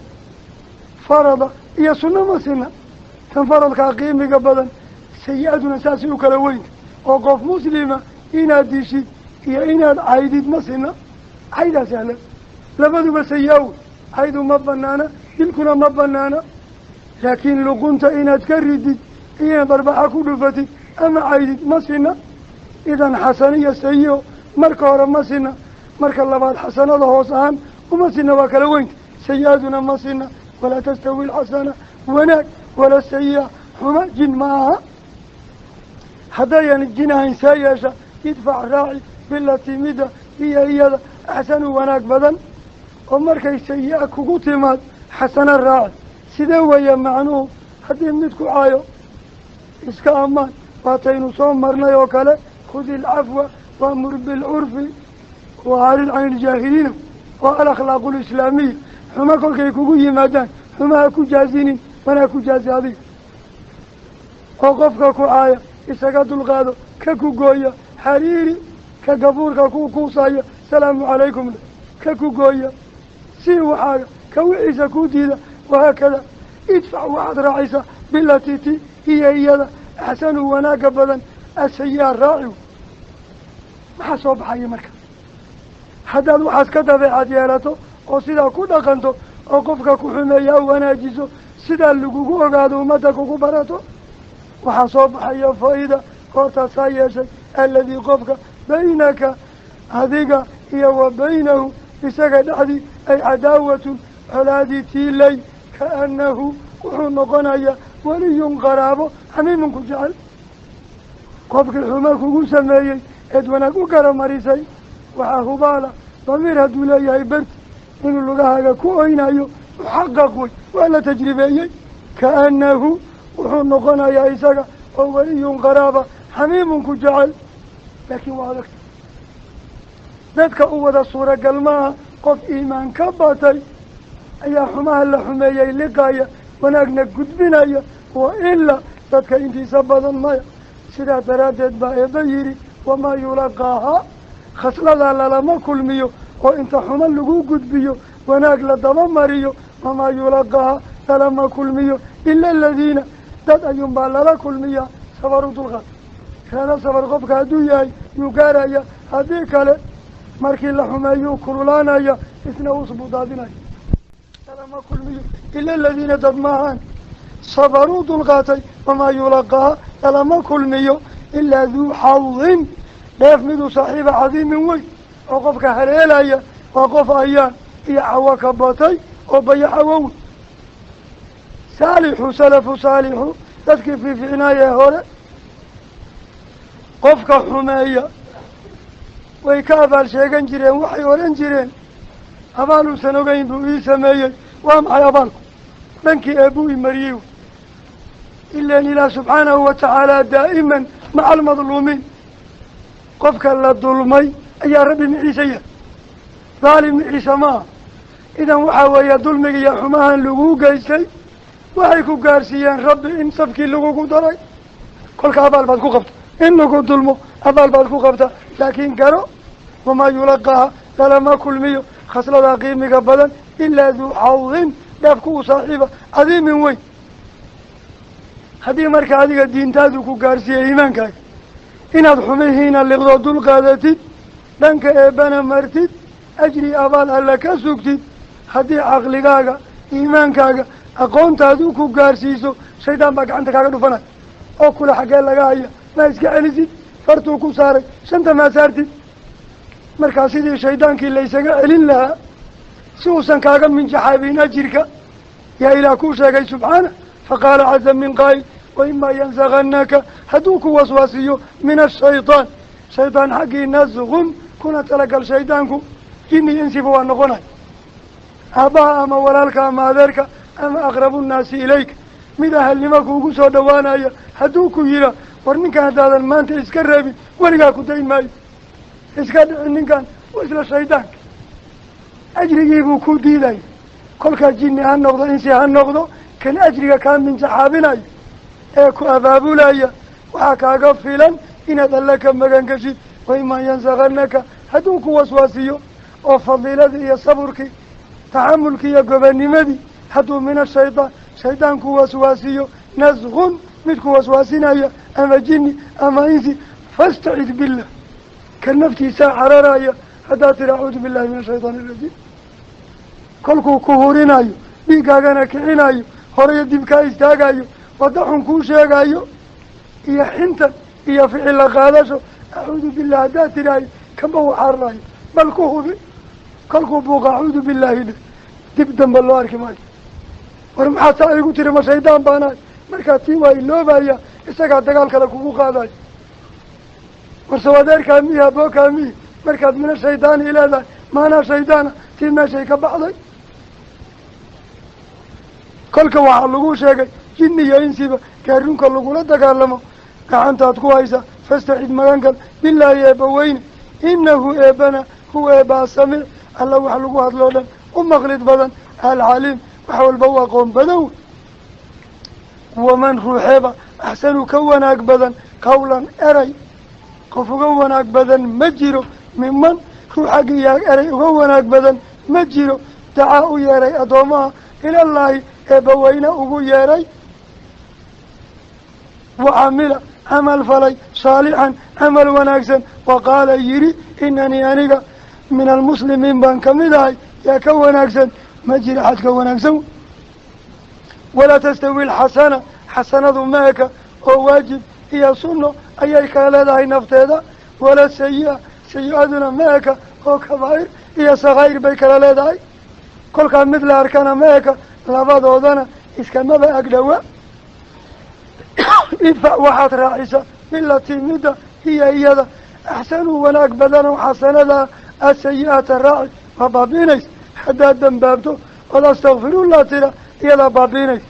farada iyo sunno ma sina. Tan faradkaa qiimiga badan, sayi-aduna saasay u kala weynta. Oo qof muslima inaad dishid iyo inaad caydid ma sina. Caydaa sahlan, labaduba sayi-a wey. Caydu ma banaana, dilkuna ma banaana. Laakiin luqunta inaad ka ridid iyo inaad arbaxa ku dhufatid ama caydid ma sina. Idan xasan iyo sayi-o marka hore ma sina. Marka labaad xasanada hoos ahaan uma sina, waa kala weynta. Sayi-aduna ma sina. Walaa tastawi alxasana wanaag wala sayi-a xuma jin ma aha. Haddayan jin ahayn see yeesha, idfac raaci bilatii mida iyo iyada axsanu wanaag badan. Oo markay sayi-a kugu timaad xasano raaci. Sidee weeye macnuhu? Haddii mid ku caayo iska ammaan, waataynu soo marnay oo kale. Khudi alcafwa waamur bilcurfi waacrid can iljaahiliina, waa alakhlaaqu lislaamiya. Xumo kolkay kugu yimaadaan xumaha ku jaazinin, wanaa ku jaazi adiga. Oo qofka ku caaya isaga dulqaado, ka ku gooya xariiri, Ka gafuurka ku kuusaya salaamu calaykum dheh, ka ku gooya sii waxaaga, ka wixiisa ku diida, wahaakada. Idfac waxaad raacaysaa bilatii ti hiya iyada axsanu wanaagga badan asayi-a raaci. Maxaa soo baxaya marka haddaad waxaas ka dabeecad yeelato oo sidaa ku dhaqanto oo qofka ku xumeeya u wanaajiso, sidaa lagugu ogaado ummadda kugu barato, waxaa soo baxaya faa-ida goortaasaa yeeshay alladii qofka baynaka adiga iyo wa baynahu isaga dhexdii ay cadaawatun colaadii tiilay, kaannahu wuxuu noqonayaa weliyun qaraabo xamiimun ku jecel. Qofkii xumo kugu sameeyey eed wanaag u garamarisay, waxaa hubaala damiir hadduu leeyahay berti inuu lugahaaga ku oynayo, muxaqaq wey, waa la tajribeeyey. Kaannahu wuxuu noqonayaa isaga oo weliyun qaraaba xamiimun ku jecel. Laakiin waa adagta dadka u wada suuragal maaha. Qof iimaan ka batay ayaa xumaha la xumeeyey liqaya, wanaagna gudbinaya, wa ilaa dadka intiisa badan maya. Sidaa daraaddeed baa eebba yidhi wamaa yulaqaahaa, khasladaa lalama kulmiyo oo inta xumo lagu gudbiyo wanaag la daba mariyo. Wamaa yulaqaahaa lalama kulmiyo ila aladiina dad ayuunbaa lala kulmiyaa sabaru dulqaad. Reero sabar qofka hadduu yahay yuu gaaraya, haddii kale markii la xumeeyuu kululaanaya, isna usbuu daadinaya. Lalama kulmiyo ila aladiina dad maahaan sabaruu dulqaatay. Wamaa yulaqaaha lalama kulmiyo ilaa duu xawdin dheef miduu saaxiiba cadiimin weyn oo qofka haleelaya waa qof ayaan iyo cawo ka batay oo bayaxawow. Saalixu salafu saalixu dadkii fiificnaayee hore qofka xumeeya way ka abaal sheegan jireen, waxay oran jireen abaal uusan ogeyn buu ii sameeyey. Waa maxay abaalku? Dhankii eebbuu i mariyey. Ilan ilaah subxaanahu watacaala daa'iman maca almadluumiin, qofka la dulmay ayaa rabbi miciise yahay, daalim miciise maaha. Idan waxaa weeye dulmiga iyo xumahan laguu geystay waxay ku gaarsiiyeen rabbi in safkii lagugu daray. Kolka abaal baad ku qabta, in lagu dulmo abaal baad ku qabta, laakiin garo wamaa yulaqaaha lalama kulmiyo khasladaa qiimiga badan ilaa duu xawdin dheefku u saaxiiba cadiimin weyn. Haddii marka adiga diintaadu ku gaarsiiyey iimaankaaga inaad xumihiina liqdoo dul qaadatid, dhanka eebbana martid, ajri abaal alla ka sugtid, haddii caqligaaga iimaankaaga aqoontaadu ku gaarsiiso, shaydaan baa gacanta kaaga dhufanaya oo kula xaggee laga haya, maa iska celisid, fartuu ku saaray shanta maa saartid. Markaa sidii shaydaankii laysaga celin lahaa si uusan kaaga minjaxaabin ajirka, yaa ilaah kuu sheegay subxaana. Faqaala caza min qaa'il waimaa yansakanaka, hadduu ku waswaasiyo min ashaytaan, shaydaan xaggii nasqun kuna talagal. Shaydaanku jinni insiba waa noqonay, aabbaha ama walaalka ama adeerka ama aqrabu nnaasi ilayka, mid ahalnimo kuugu soo dhawaanaya hadduu ku yihaa war ninkan haddaadan maanta iska reebin weligaa ku dayn maayo, iska dhicin ninkan, waa isla shaydaanka ajrigiibuu ku diidaya. Kolkaa jinni ha noqdo insi ha noqdo, kan ajriga kaa minjaxaabinayo ee ku abaabulaya waxaa kaaga filan inaad alla ka magan gashid. Waimaa yansakanaka hadduu ku waswaasiyo oo fadiiladii iyo saburkii taxamulkii iyo gobanimadii hadduu min ashaydaan shaydaan ku waswaasiyo nasqun mid ku waswaasinaya ama jinni ama insi, fastacid billah, ka naftiisaa cararaya haddaad tiri acuudu billahi min ashaytaan irajiim. Kolkuu ku hurinayo dhiiggaagana kicinayo, horeyo dib kaa istaagayo, wadda xun kuu sheegayo iyo xintan iyo ficil la qaadasho, acuudu billah haddaad tidhaayo kamba uu cararayo, bal ku hubi kolkuu buuqa acuudu billaahi dheh, dib dambe loo arki maayo. War maxaad saa igu tiri, ma shaydaan baanahay? Markaa tii waa iloobaya, isagaa dagaal kale kugu qaadayo. Warse adeerkaa mihi abookaa mihi, markaad mina shaydaani leedahay maanaa shaydaana, tii meeshay ka baxday. Kolka waxaa lagu sheegay jinni iyo insiba gaarunka lagula dagaalamo gacantaad ku haysa. Fastacid magangal bilaahi eebba weyne, inahu eebbana huwa eebba asamiic, alla wax lagu hadloo dhan u maqlid badan, alcaliim wax walba u aqoon badan. Waman ruuxeeba axsanu ka wanaag badan qawlan eray, Qof uga wanaag badan ma jiro miman ruux xaggiiyaa erey uga wanaag badan ma jiro dacaa u yeeray addoomaha ilallaahi eebbaweyne ugu yeeray wa camila camal falay saalixan camal wanaagsan wa qaala yidhi inanii aniga min almuslimiin baan kamid ahay yaa ka wanaagsan ma jiro xad ka wanaagsan. Walaa tastawi alxasana xasanadu maeka oo waajib iyo sunno ayay kala leedahay nafteeda walaa sayi-a sayi-aduna maeka oo kabaa'ir iyo sakaa'ir bay kala leedahay. Kolkaa mid la arkana maeka labadoodana iskamaba agdhowa. Idfac waxaad raacisa bilatii midda hiya iyada axsanu wanaag badanoo xasanadaa asayi-ata raaci waa baabiinaysa. Haddaad dambaabto ood astakfirullah tira iyadaa baabiinaysa.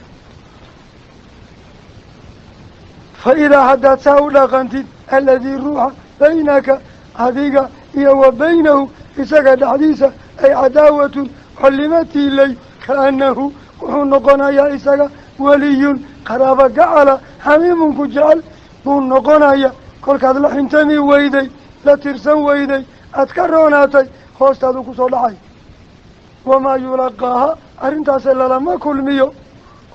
Fa idaa haddaad saa u dhaqantid aladii ruuxa baynaka adiga iyo wa baynahu isaga dhexdiisa ay cadaawatun xollima tiilay kaanahu wuxuu noqonayaa isaga weliyun qaraabo gacala xamiimun ku jecel buu noqonaya. Kolkaad la xintami weyday la tirsan weyday aad ka roonaatay hoostaadu kusoo dhacay. Wamaa yulaqaaha arrintaase lalama kulmiyo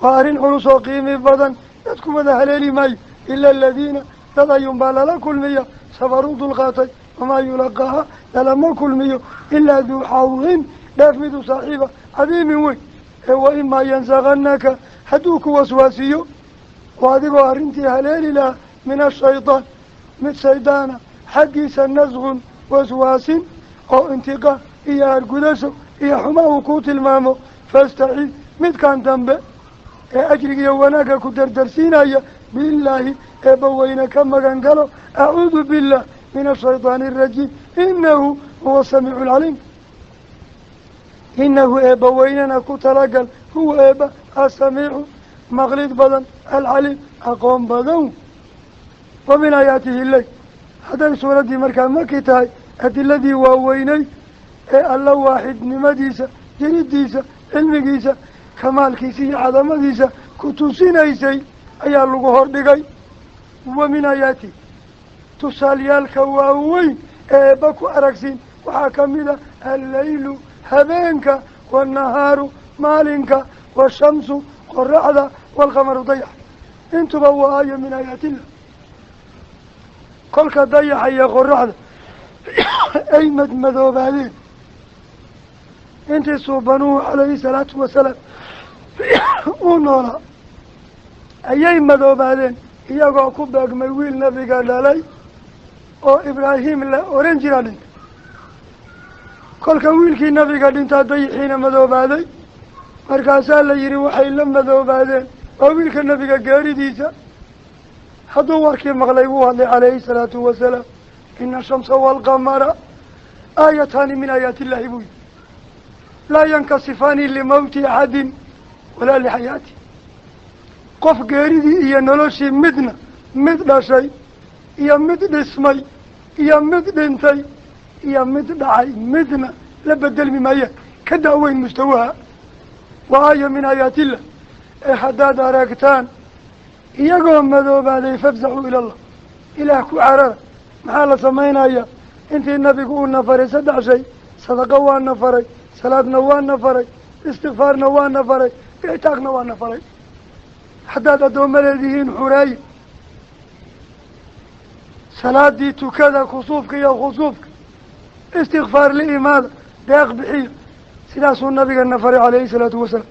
waa arrin culus oo qiimi badan dadku wada haleeli maayo ila aladiina dad ayuunbaa lala kulmiya sabaruu dulqaatay. Wamaa yulaqaaha lalama kulmiyo ilaa duu xawdin dheef midu saaxiiba cadiimin weyn. Ee wa imaa yansakanaka hadduu ku waswaasiyo oo adigoo arrintii haleeli lahaa min ashaytaan mid shaydaana xaggiisa nasqun waswaasin oo intiqaam iyo argudasho iyo xuma uu ku tilmaamo fastaciid midkan dambe ee ajriga iyo wanaagga ku dardarsiinaya billaahi eebbaweyne ka magan galo. Acuudu billah min ashaytaani arajiim inahu huwa samiicu alcaliim. Inahu eebbaweynena ku talagal huwa eebba asamiicu maqlid badan alcaliim aqoon badan. Wa min aayaatihi leyl hadday suuraddii markaa maki tahay adiladii waaweynay ee alla waaxidnimadiisa jiridiisa cilmigiisa kamaalkiisa iyo cadamadiisa ku tusinaysay ayaa lagu hordhigay. Wa min aayaatihi tusaalyaalka waaweyn ee eebba ku aragsiin waxaa kamid a alleylu habeenka wannahaaru maalinka washamsu qoraxda waalqamaru dayax. Intuba waa aayo min aayaatillah. Kolka dayaxa iyo qoraxda ay madmadoobaadeen intii suubanuhu calayhi salaatu wasalaam uu noolaa ayay madoobaadeen iyagoo ku beegmay wiil nabiga dhalay oo Ibraahim la oran jiraa dhintay. Kolka wiilkii nabiga dhintaa dayixiina madoobaaday. Markaasaa la yihi waxay la madoobaadeen waa wiilka nabiga geeridiisa. Hadduu warkii maqlay wuu hadlay calayhi salaatu wasalaam ina ashamsa waalqamara aayataani min aayaati illahi buu yihi laa yankasifaani limawti axadin walaa lixayaati. Qof geeridii iyo noloshii midna mid dhashay iyo mid dhismay iyo mid dhintay iyo mid dhacay midna la bedelmi maayaan ka daaweyn mustawaha. Waa aaya min aayaatillah. Ee haddaad aragtaan iyagoo madoobaaday fafzaxuu ilallah ilaah ku carara. Maxaa la samaynayaa? Intii nabigu uu nafaray saddex shay sadaqo waa nafaray, salaadna waa nafaray, istikfaarna waa nafaray, ictaaqna waa nafaray. Haddaad addooma leedihiin xuraaye salaadii tukada kusuufka iyo khusuufka istikfaar la imaada deeq bixiyo. Sidaasuu nabiga nafaray calayhi salaatu wasalaam.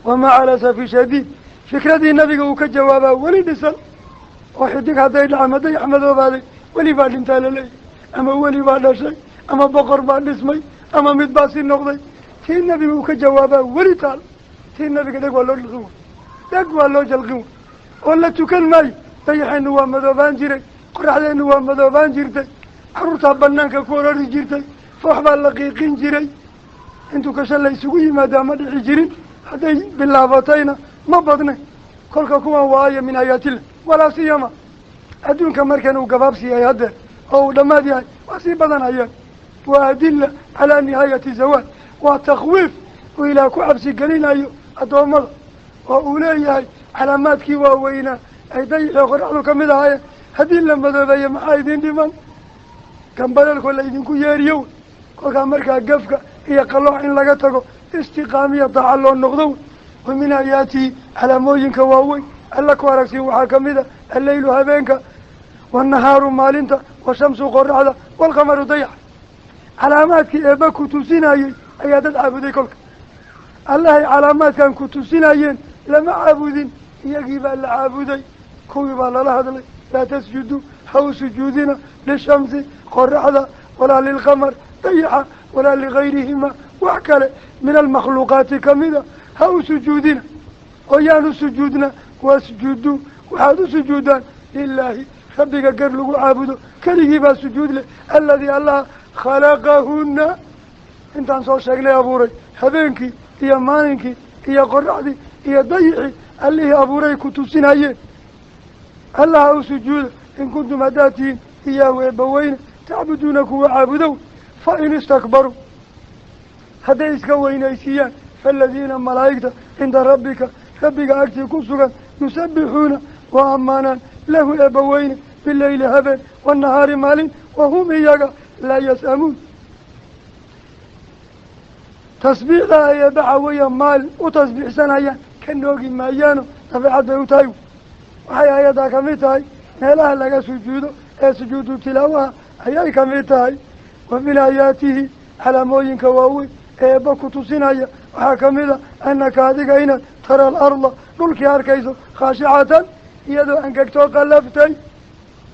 Wamaa calaa safi shadiid fikradii nabiga uu ka jawaabaa weli dhisan oo xidig hadday dhaca dayax madoobaaday weli baa dhintaa laleeyahy ama weli baa dhashay ama boqor baa dhismay ama mid baa si noqday. Tii nabiga uu ka jawaabaa weli taal. Tii nabiga dheg waa loo dhaqin way, dheg waa loo jalqin way oo la tukan maayo. Dayaxeennu waa madoobaan jiray, qoraxdeennu waa madoobaan jirtay, carruurtaa banaanka ku orari jirtay, foox baa la qiiqin jiray. Intuu kasha la isugu yimaadaa ma dhici jirin, hadday bilaabatayna ma badnay. Kolka kuwan waayo min aayatillah walaa siyama adduunka markan uu gabaabsi yahay haddeer oo uu dhammaad yahay waa sii badanayaan. Waa adilla calaa nihaayati zawaal, waa takhwiif uu ilaah ku cabsi gelinayo addoommada oo uu leeyahay calaamaadkii waaweynaa ay dayixii qoraxdu ka mid ahaayeen Haddii la madoobeeyo maxaa idin dhiman? Gambaleelkoo la idinku yeeriyo. Kolkaa markaa gafka iyo qalooc in laga tago, istiqaamiya daaca loo noqdo. Wa min aayaatihi calaamooyinka waaweyn alla ku aragsiin waxaa kamid a alleylu habeenka, wannahaaru maalinta, washamsu qoraxda, waalqamaru dayax. Calaamaadkii eebba ku tusinayey ayaa dad caabuday. Kolka allahay calaamaadkan ku tusinayeen lama caabudin, iyagii baa la caabuday, kuwii baa lala hadlay. Laa tasjudu, ha u sujuudina lishamsi qoraxda, walaa lilqamar dayaxa, walaa ligayrihima wax kale min almakhluuqaati kamida ha u sujuudina. Oo yaan u sujuudna? Wasjudu, waxaad u sujuudaan lilaahi rabbiga gar lagu caabudo keligii baa sujuud leh, aladii allaha khalaqahuna intaan soo sheegnay abuuray, habeenkii iyo maalinkii iyo qoraxdii iyo dayixii allihii abuuray ku tusinayeen. Allaha u sujuuda in kuntum haddaad tihiin iyaahu eebbaweyne tacbuduuna kuwa caabudow. Fa in istakbaruu, hadday iska weynaysiiyaan, faaladiina malaa'igta cinda rabbika rabbiga agtii ku sugan yusabbixuuna waa ammaanaan lahu eebbaweyne bileyli habeen, wanahaari maalin, wahum iyaga laa yas'amuun. Tasbiixda ay eebbaxa weya maalin u tasbiixsanayaan ka noogi maayaano, dabeecad bay u tahay. Waxay ayaddaa kamid tahay meelaha laga sujuudo ee sujuudu tilaawaha ayay kamid tahay. Wa min aayaatihi calaamooyinka waaweyn ee eebba ku tusinaya waxaa kamid a annaka adiga inaad tara alarda dhulkii arkayso khaashicatan iyadoo angegtoo qallaftay,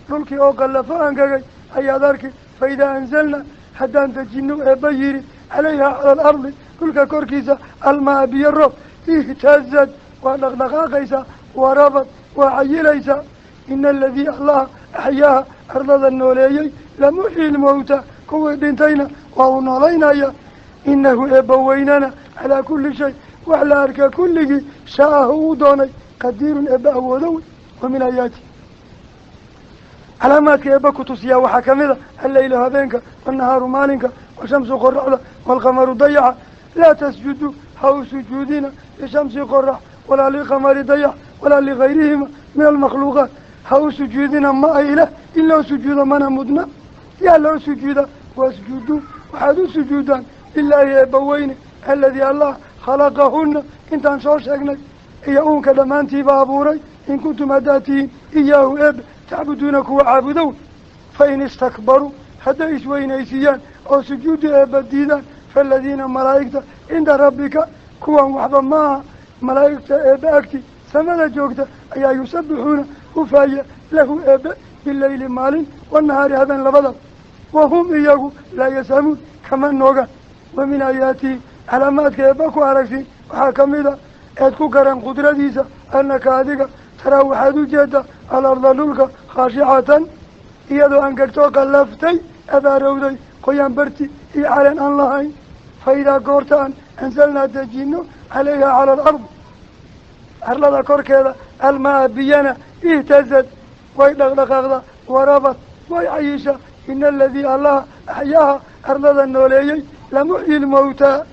dhulkii oo qallafo angegay ayaad arki. Fa idaa anzalna, haddaan dejino eebba yidhi calayha cala alardi dhulka korkiisa almaa biyo roob, ihtazad waa dhaqdhaqaaqaysaa, warabad waa cayilaysaa. Ina aladii allaha axyaaha ardada nooleeyey lamuxyi lmowta, kuwii dhintayna waa uu noolaynaya. Inahu eebba weynana calaa kulli shay wax la arka kulligii shaahu uu doonay qadiirun eebba awoodo wey. Wa min aayaati calaamaadka eebba ku tusiyaa waxaa kamid a alleylu habeenka, wannahaaru maalinka, washamsu qoraxda, waalqamaru dayaxa. Laa tasjudu, ha u sujuudina lishamsi qorax, walaa liqamari dayax, walaa ligayrihima min almakhluuqaat ha u sujuudina. Ma ay leh in loo sujuudo mana mudna. Yaa loo sujuuda? Wasjudu, waxaad u sujuudaan lilaahi eebba weyne aladii allah khalaqahuna intaan soo sheegnay iyo uunka dhammaantiiba abuuray, in kuntum haddaad tihiin iyaahu eebbe tacbuduuna kuwa caabudow. Fa in istakbaruu, hadday isweynaysiiyaan oo sujuudi eebba diidaan, faaladiina malaa'igta cinda rabbika, kuwan waxba maaha, malaa'igta eebbe agti samada joogta ayaa yusabbixuuna hufaaya lahu eebbe bileyli maalin, wanahaari habeen labadaba, wahum iyagu laa yasamuun kama noogaan. Wa min aayaatihi calaamaadka eebba ku aragsin waxaa kamid a eed ku garan qudradiisa annaka adiga taraa waxaad u jeedaa alarda dhulka khaashicatan iyadoo angegtoo qallaftay, abaarowday, qoyaan barti iyo caleen aan lahayn. Fa idaa goorta aan anzalnaa dejino calayha cala alard arlada korkeeda almaa biyana, ihtazad way dhaqdhaqaaqdaa, warabad way cayishaa. Ina aladii allaha axyaaha arlada nooleeyey lamuxyi lmowtaa,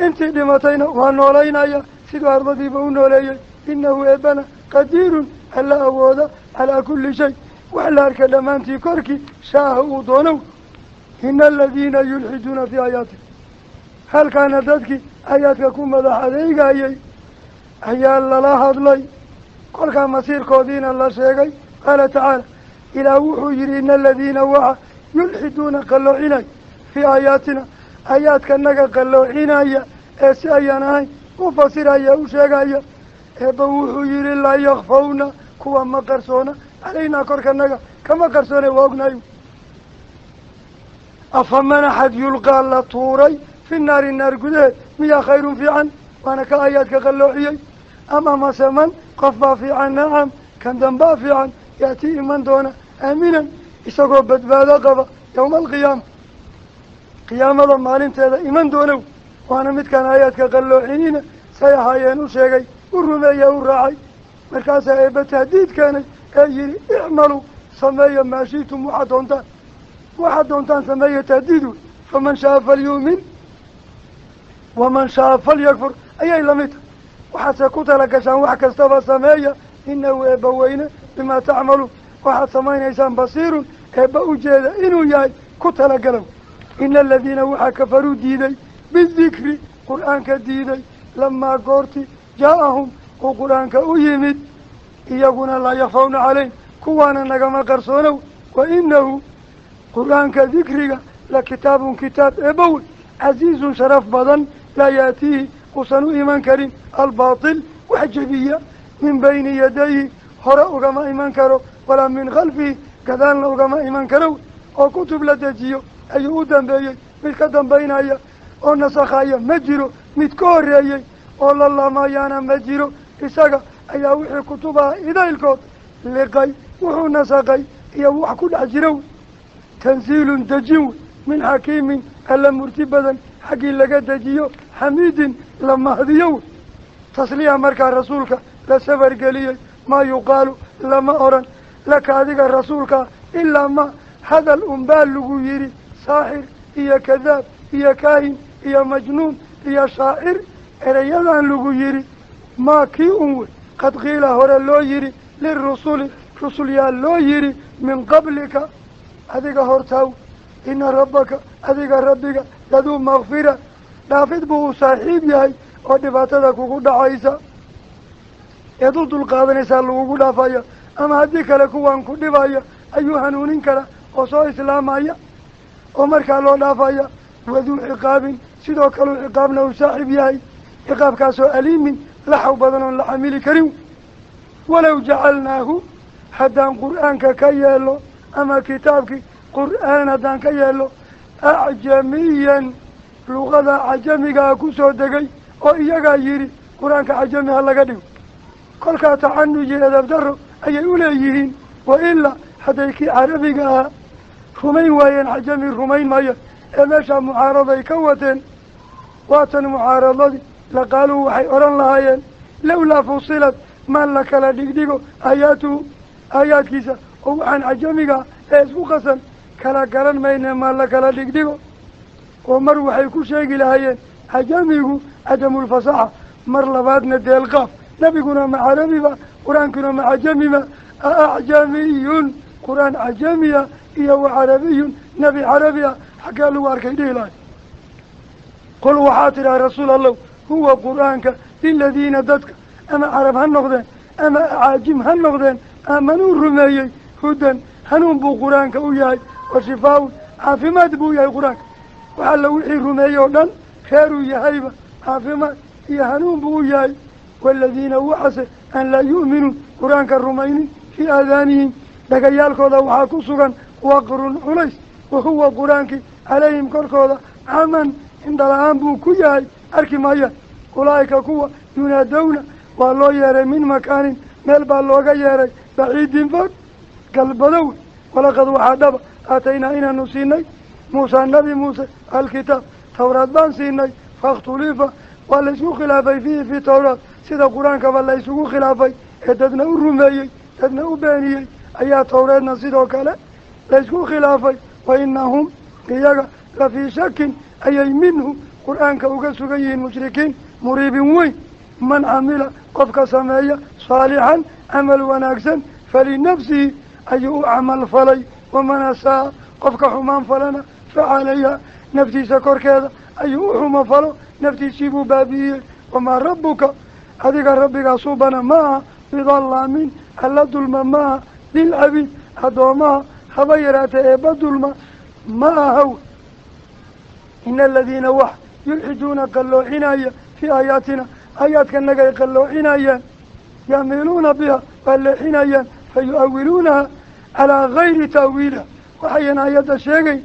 intii dhimatayna waa noolaynaya siduu ardadiiba u nooleeyey. Inahu eebana qadiirun alla awooda calaa kulli shay wax la arka dhammaantii korkii shaaha uu doonow. Ina aladiina yulxiduuna fii aayaatina, halkaana dadkii aayaadka ku madax adeegayay ayaa lala hadlay, kolkaa masiirkoodiina la sheegay. Qaala tacaala, ilaah wuxuu yihi ina aladiina waxa yulxiduuna qalloocinaya fii aayaatina, aayaadkanaga qalloocinaya ee si ayaan ahayn u fasiraya u sheegaya. Eebba wuxuu yihi laa yakfawna, kuwa ma qarsoona, calaynaa korkanaga kama qarsoone, waa ognahay. Afaman axad yulqaa la tuuray fi naari naar gudaheed miyaa khayrun fiican? Waana ka aayaadka qalloociyey. Ama mase man qof baa fiican? Nacam, kan dambaa fiican, yaatii iman doona aaminan isagoo badbaado qaba yowma alqiyaama, qiyaamada maalinteeda iman doonow. Waana midkaan aayaadka qalloocinina say ahaayeen u sheegay, u rumeeya, u raacay. Markaasaa eebba tahdiid keenay ee yihi icmaluu sameeya maa shi'tum, waxaad doontaan, waxaad doontaan sameeya, tahdiid wey. Faman shaaa falyu'min waman shaaa falyakfur ayay lamid tahay. Waxaadse ku tala gashaan wax kastaba sameeya, inahu eebba weyne bimaa tacmaluun waxaad samaynaysaan basiirun eebba u jeeda inuu yahay ku talagalow. Ina aladiina waxaa kafaruu diiday bidikri qur-aanka diiday lamaa goorti jaa-ahum uu qur-aanka u yimid iyaguna laa yakfawna calayhim kuwaana nagama qarsoonow. Wa inahu qur-aanka dikriga la kitaabun kitaab eebbowe casiizun sharaf badan laa yaatiihi uusan u iman karin albaatil wax jebiya min bayni yadayhi hore ugama iman karo walaa min khalfihi gadaalna ugama iman karo. Oo kutub la dejiyo ayuu u dambeeyey mid ka dambaynaya oo nasakhaya ma jiro, mid ka horreeyey oo la lamayaana ma jiro. Isaga ayaa wixii kutubaha idaylkood liqay wuxuu nasakhay iyo wax ku dhex jiro. Tansiilun dejin wey min xakiimin alla murti badan xaggii laga dejiyo xamiidin la mahdiyo wey. Tasliya markaa rasuulka la safargeliyey maa yuqaalu lama oran laka adiga rasuulkaa ilaa ma hadal unbaa lagu yidhi saaxir iyo kadaab iyo kaahin iyo majnuun iyo shaacir erayadan lagu yidhi maa kii un wey qad qiila hore loo yidhi lirusuli rusul yaa loo yidhi min qablika adiga hortaaw. Ina rabbaka adiga rabbiga laduu makfira dhaafid buu u saaxiib yahay oo dhibaatada kugu dhacaysa eed u dulqaadanaysaa lagugu dhaafaya, ama haddii kale kuwan ku dhibaya ayuu hanuunin kara oo soo islaamaya oo markaa loo dhaafaya. Waduu ciqaabin sidoo kaleu ciqaabna uu saaxiib yahay ciqaabkaasoo aliimin laxaw badan oon la xamili karin. Walow jacalnaahu haddaan qur-aanka ka yeelo ama kitaabkii qur-aan haddaan ka yeelo acjamiyan luqada cajamigaa ku soo degay oo iyagaa yidhi qur-aanka cajami ha laga dhigo. Kolkaa tacanuji edab darro ayay uleeyihiin. Wa ilaa hadday kii carabiga ahaa rumayn waayeen cajami rumayn maya ee meeshaa mucaaraday ka wateen. Waatan mucaaradadii laqaaluu waxay odhan lahaayeen lowlaa fusilad maan la kala dhigdhigo aayaatuhu aayaadkiisa oo waxaan cajamigaa ee isku qasan kala garan mayne maan la kala dhigdhigo. Oo mar waxay ku sheegi lahaayeen cajamigu cadamulfasaxa, mar labaadna deelqaaf nabiguna ma carabiba qur-aankuna ma cajamiba. Acjamiyun qur-aan cajamiya iyo wa carabiyun nebi carabi ah xaggee lagu arkay dhihi lahay. Qul waxaa tidhaha rasuul allow huwa qur-aanka liladiina dadka ama carab ha noqdeen ama acaajim ha noqdeen aamanuu rumeeyey hudan hanuun buu qur-aanka u yahay wa shifaa-un caafimaad buu yahay qur-aanka. Waxaa la wixii rumeeyey oo dhan reeruu yahayba caafimaad iyo hanuun buu u yahay. Waaladiina waxase aan laa yu'minuun qur-aanka rumaynin fii aadaanihim dhagayaalkooda waxaa ku sugan waqrun culays wa huwa qur-aankii calayhim korkooda caman indhala-aan buu ku yahay arki maayaan. Ulaa'ika kuwa yunaadowna waa loo yeeray min makaanin meel baa looga yeeray baciidin fog galbadow. Walaqad waxaa dhaba aataynaa inaanu siinay Muusaa nabi Muuse alkitaab tawraad baan siinay fakhtulifa waa la isku khilaafay fiihi fii tawraat sida qur-aankaba la isugu khilaafay ee dadna u rumeeyey dadna u beeniyey ayaa tawreedna sidoo kale la isku khilaafay. Wa inahum iyaga la fii shakin ayay minhu qur-aanka uga sugan yihiin mushrikiin muriibin weyn. Man camila qofka sameeya saalixan camal wanaagsan falinafsihi ayuu u camal falay, waman asaa qofka xumaan falana fa calayha naftiisa korkeeda ayuu u xumo falo naftiisii buu baabi'iyey. Wamaa rabbuka adiga rabbigaa suubana ma aha bidallaamin alla dulma ma aha lilcabiid addoomaha haba yaraatee eebba dulma ma ahaw. Ina aladiina wax yulxiduuna qalloocinaya fii aayaatina aayaadkanagay qalloocinayaan yamiiluuna biha waa leexinayaan fa yu-awiluunaha calaa gayri ta'wiiliha waxayan aayadda sheegay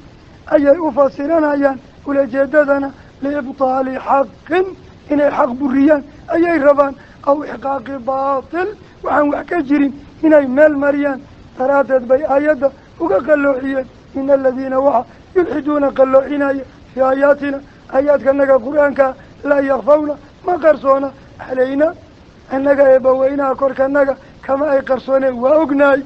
ayay u fasiranayaan ulajeedadana liibtaali xaqin inay xaq buriyaan ayay rabaan aw ixqaaqi baatil waxaan wax ka jirin inay meel mariyaan daraaddeed bay aayadda uga qalloociyeen. Ina aladiina waxa yulxiduuna qalloocinaya fii aayaatina aayaadkanaga qur-aanka laa yakfawna ma qarsoona calayna annaga eebbaweynaha korkanaga kama ay qarsooneen waa ognahay.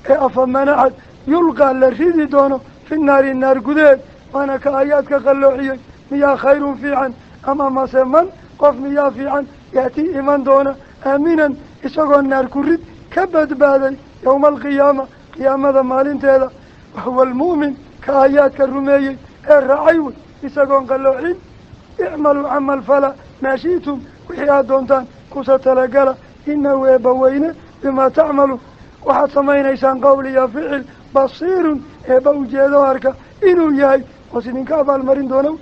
Ee afaman axad yulqaa la ridi doono fi naari naar gudaheed waana ka aayaadka qalloociyey miyaa khayrun fiican ama mase man qof miyaa fiican yaatii iman doona aaminan isagoo naar ku rid ka badbaaday yowma alqiyaama qiyaamada maalinteeda wahuwa almu'min ka aayaadka rumeeyey ee raacay wey isagoon qalloocin icmaluu camal fala maa shi'tum wixii aad doontaan kusa talagala inahu eebba weyne bimaa tacmalu waxaad samaynaysaan qowl iyo ficil basiirun eebba ujeedo arka inuu yahay oos idinka abaalmarin doono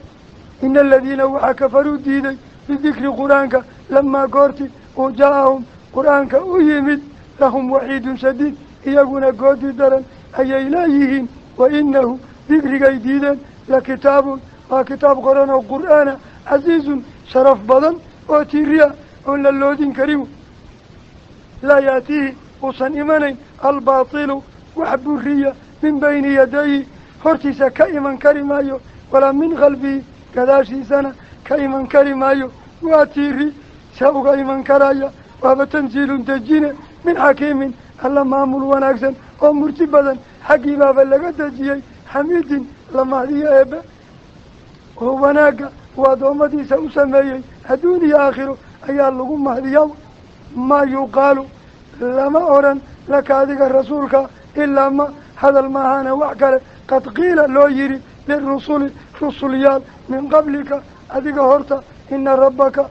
ina aladiina waxaa kafaruu diiday bidikri qur-aanka lamaa goorti uu jaa-ahum qur-aanka u yimid lahum waciidun shadiid iyaguna goodi daran ayay leeyihiin wa inahu dikrigay diideen lakitaabun waa kitaab qoran oo qur-aana casiizun sharaf badan oo tiiriya oon la loodin karin laa yaatiihi uusan imanayn albaatilu wax buriya min bayni yadayhi hortiisa ka iman kari maayo walaa min khalfihi gadaashiisana ka iman kari maayo waa tiiri saa uga iman karaya waaba tanziilun dejine min xakiimin alla maamul wanaagsan oo murti badan xaggii baaba laga dejiyey xamiidin la mahdiyo eebe oo wanaagga uu addoommadiisa u sameeyey adduun iyo aakhiro ayaa lagu mahdiyaa maa yuqaalu lama odhan laka adiga rasuulka ilaa ma hadal maahaana wax kale qad qiila loo yidhi lirusuli rusulyaal min qablika adiga horta ina rabbaka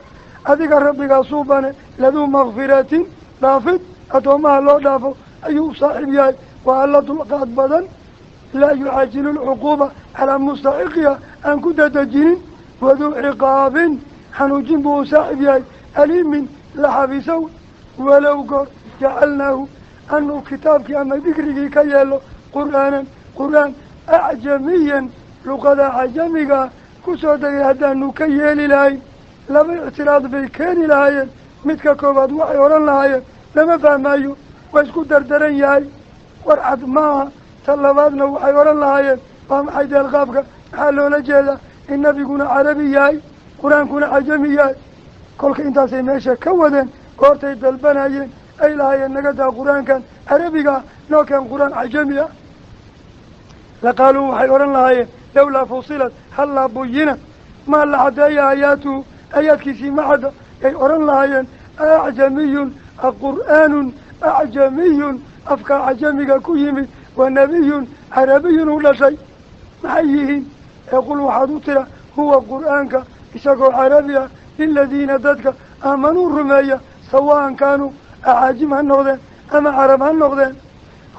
adiga rabbigaa suubane laduu makfiratin dhaafid addoommaha loo dhaafo ayuu u saaxiib yahay waa alla dulqaad badan laa yucaajilu lcuquuba calaa mustaxiqiha aan ku dadejinin waduu ciqaabin xanuujin buu u saaxiib yahay aliimin la xabisow walow goor jacalnaahu anuu kitaabkii ama dikrigii ka yeelo qur'aanan qur-aan acjamiyan luqada cajamigaa kusoo degay haddaanu ka yeeli lahayn laba ictiraad bay keeni lahaayeen midka koowaad waxay odhan lahaayeen lama fahmaayo waa isku dardaran yahay warcad maaha ta labaadna waxay odhan lahaayeen waa maxay deelqaabka maxaa loola jeedaa in nabiguna carabi yahay qur-aankuna cajami yahay kolka intaasay meesha ka wadeen goortay dalbanayeen ay lahaayeen naga daa qur-aankan carabigaa noo keen qur-aan cajami ah laqaaluu waxay odhan lahaayeen lawlaa fusilat hallaa buyinat maa la caddeeya aayaatuhu aayaadkiisii ma cadda ay odhan lahaayeen acjamiyun aqur'aanun acjamiyun afkaa cajamiga ku yimid wa nabiyun carabiyun u dhashay maxay yihiin ee qul waxaad u tira huwa qur-aanka isagoo carabi ah liladiina dadka aamanuu rumeeya sawaan kaanuu acaajim ha noqdeen ama carab ha noqdeen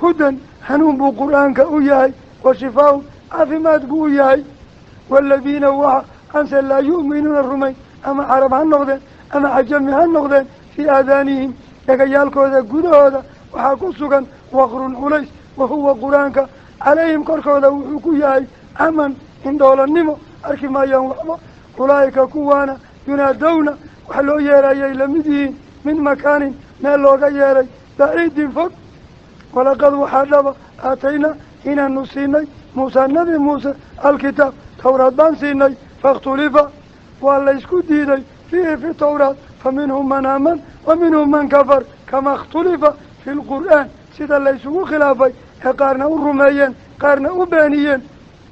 hudan hanuun buu qur-aanka u yahay wa shifaa-un caafimaad buu u yahay waaladiina waxa anse laa yu'minuuna rumayn ama carab ha noqdeen ama cajami ha noqdeen fii aadaanihim dhagayaalkooda gudahooda waxaa ku sugan waqrun culays wa huwa qur-aanka calayhim korkooda wuxuu ku yahay caman indhoolannimo arki maayaan waxba ulaa'ika kuwaana yunaadowna wax loo yeerayay lamid yihiin min makaanin meel looga yeeray baciidin fog walaqad waxaa dhaba aatayna inaanu siinay muusaa nabi muuse alkitaab tawraad baan siinay fakhtulifa waa laysku diiday fiihi fi tawraat fa minhum man aaman wa minhum man kafar kama ikhtulifa fi lqur'aan sida laysugu khilaafay ee qaarna u rumeeyeen qaarna u beeniyeen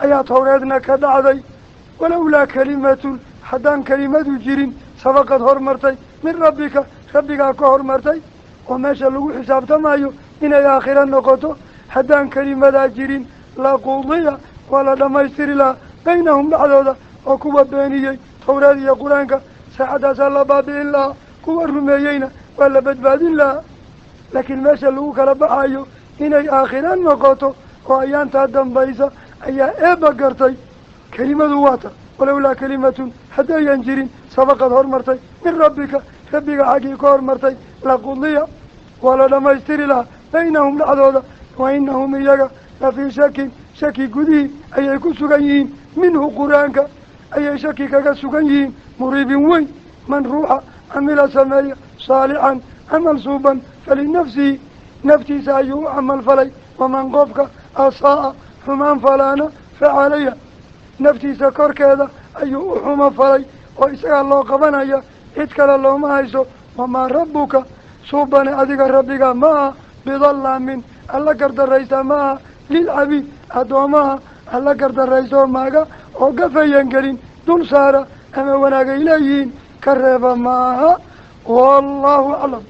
ayaa tawreedna ka dhacday walowlaa kalimatun haddaan kelimadu jirin sabaqad hormartay min rabbika rabbigaa ka hormartay oo meesha lagu xisaabtamayo inay aakhira noqoto haddaan kelimadaa jirin laqudiya waa la dhammaystiri lahaa baynahum dhexdooda oo kuwa beeniyey tawreed iyo qur-aanka saacaddaasaa la baabi'in lahaa kuwa rumeeyeyna waa la badbaadin lahaa laakiin meesha lagu kala baxayo inay aakhira noqoto oo ayaantaa dambaysa ayaa eebba gartay kelimadu waata walowlaa kelimatun haddayan jirin sabaqad hormartay min rabbika rabbiga xaggii ka hormartay laqudiya waa la dhammaystiri lahaa baynahum dhexdooda wa inahum iyaga la fii shakin shaki gudihii ayay ku sugan yihiin minhu qur-aanka ayay shaki kaga sugan yihiin muriibin weyn man ruuxa camila sameeya saalixan camal suuban falinafsihi naftiisa ayuu u camal falay waman qofka asaa'a xumaan falaana fa calayha naftiisa korkeeda ayuu u xumo falay oo isagaa loo qabanaya cid kale looma hayso wamaa rabbuka suubane adiga rabbiga ma aha bidallaamin alla gardaraysta ma aha lilcabiid addoomaha alla gardaraysto maaga oo gafayan gelin dul saara ama wanaagay leeyihiin ka reeba ma aha wallaahu aclam.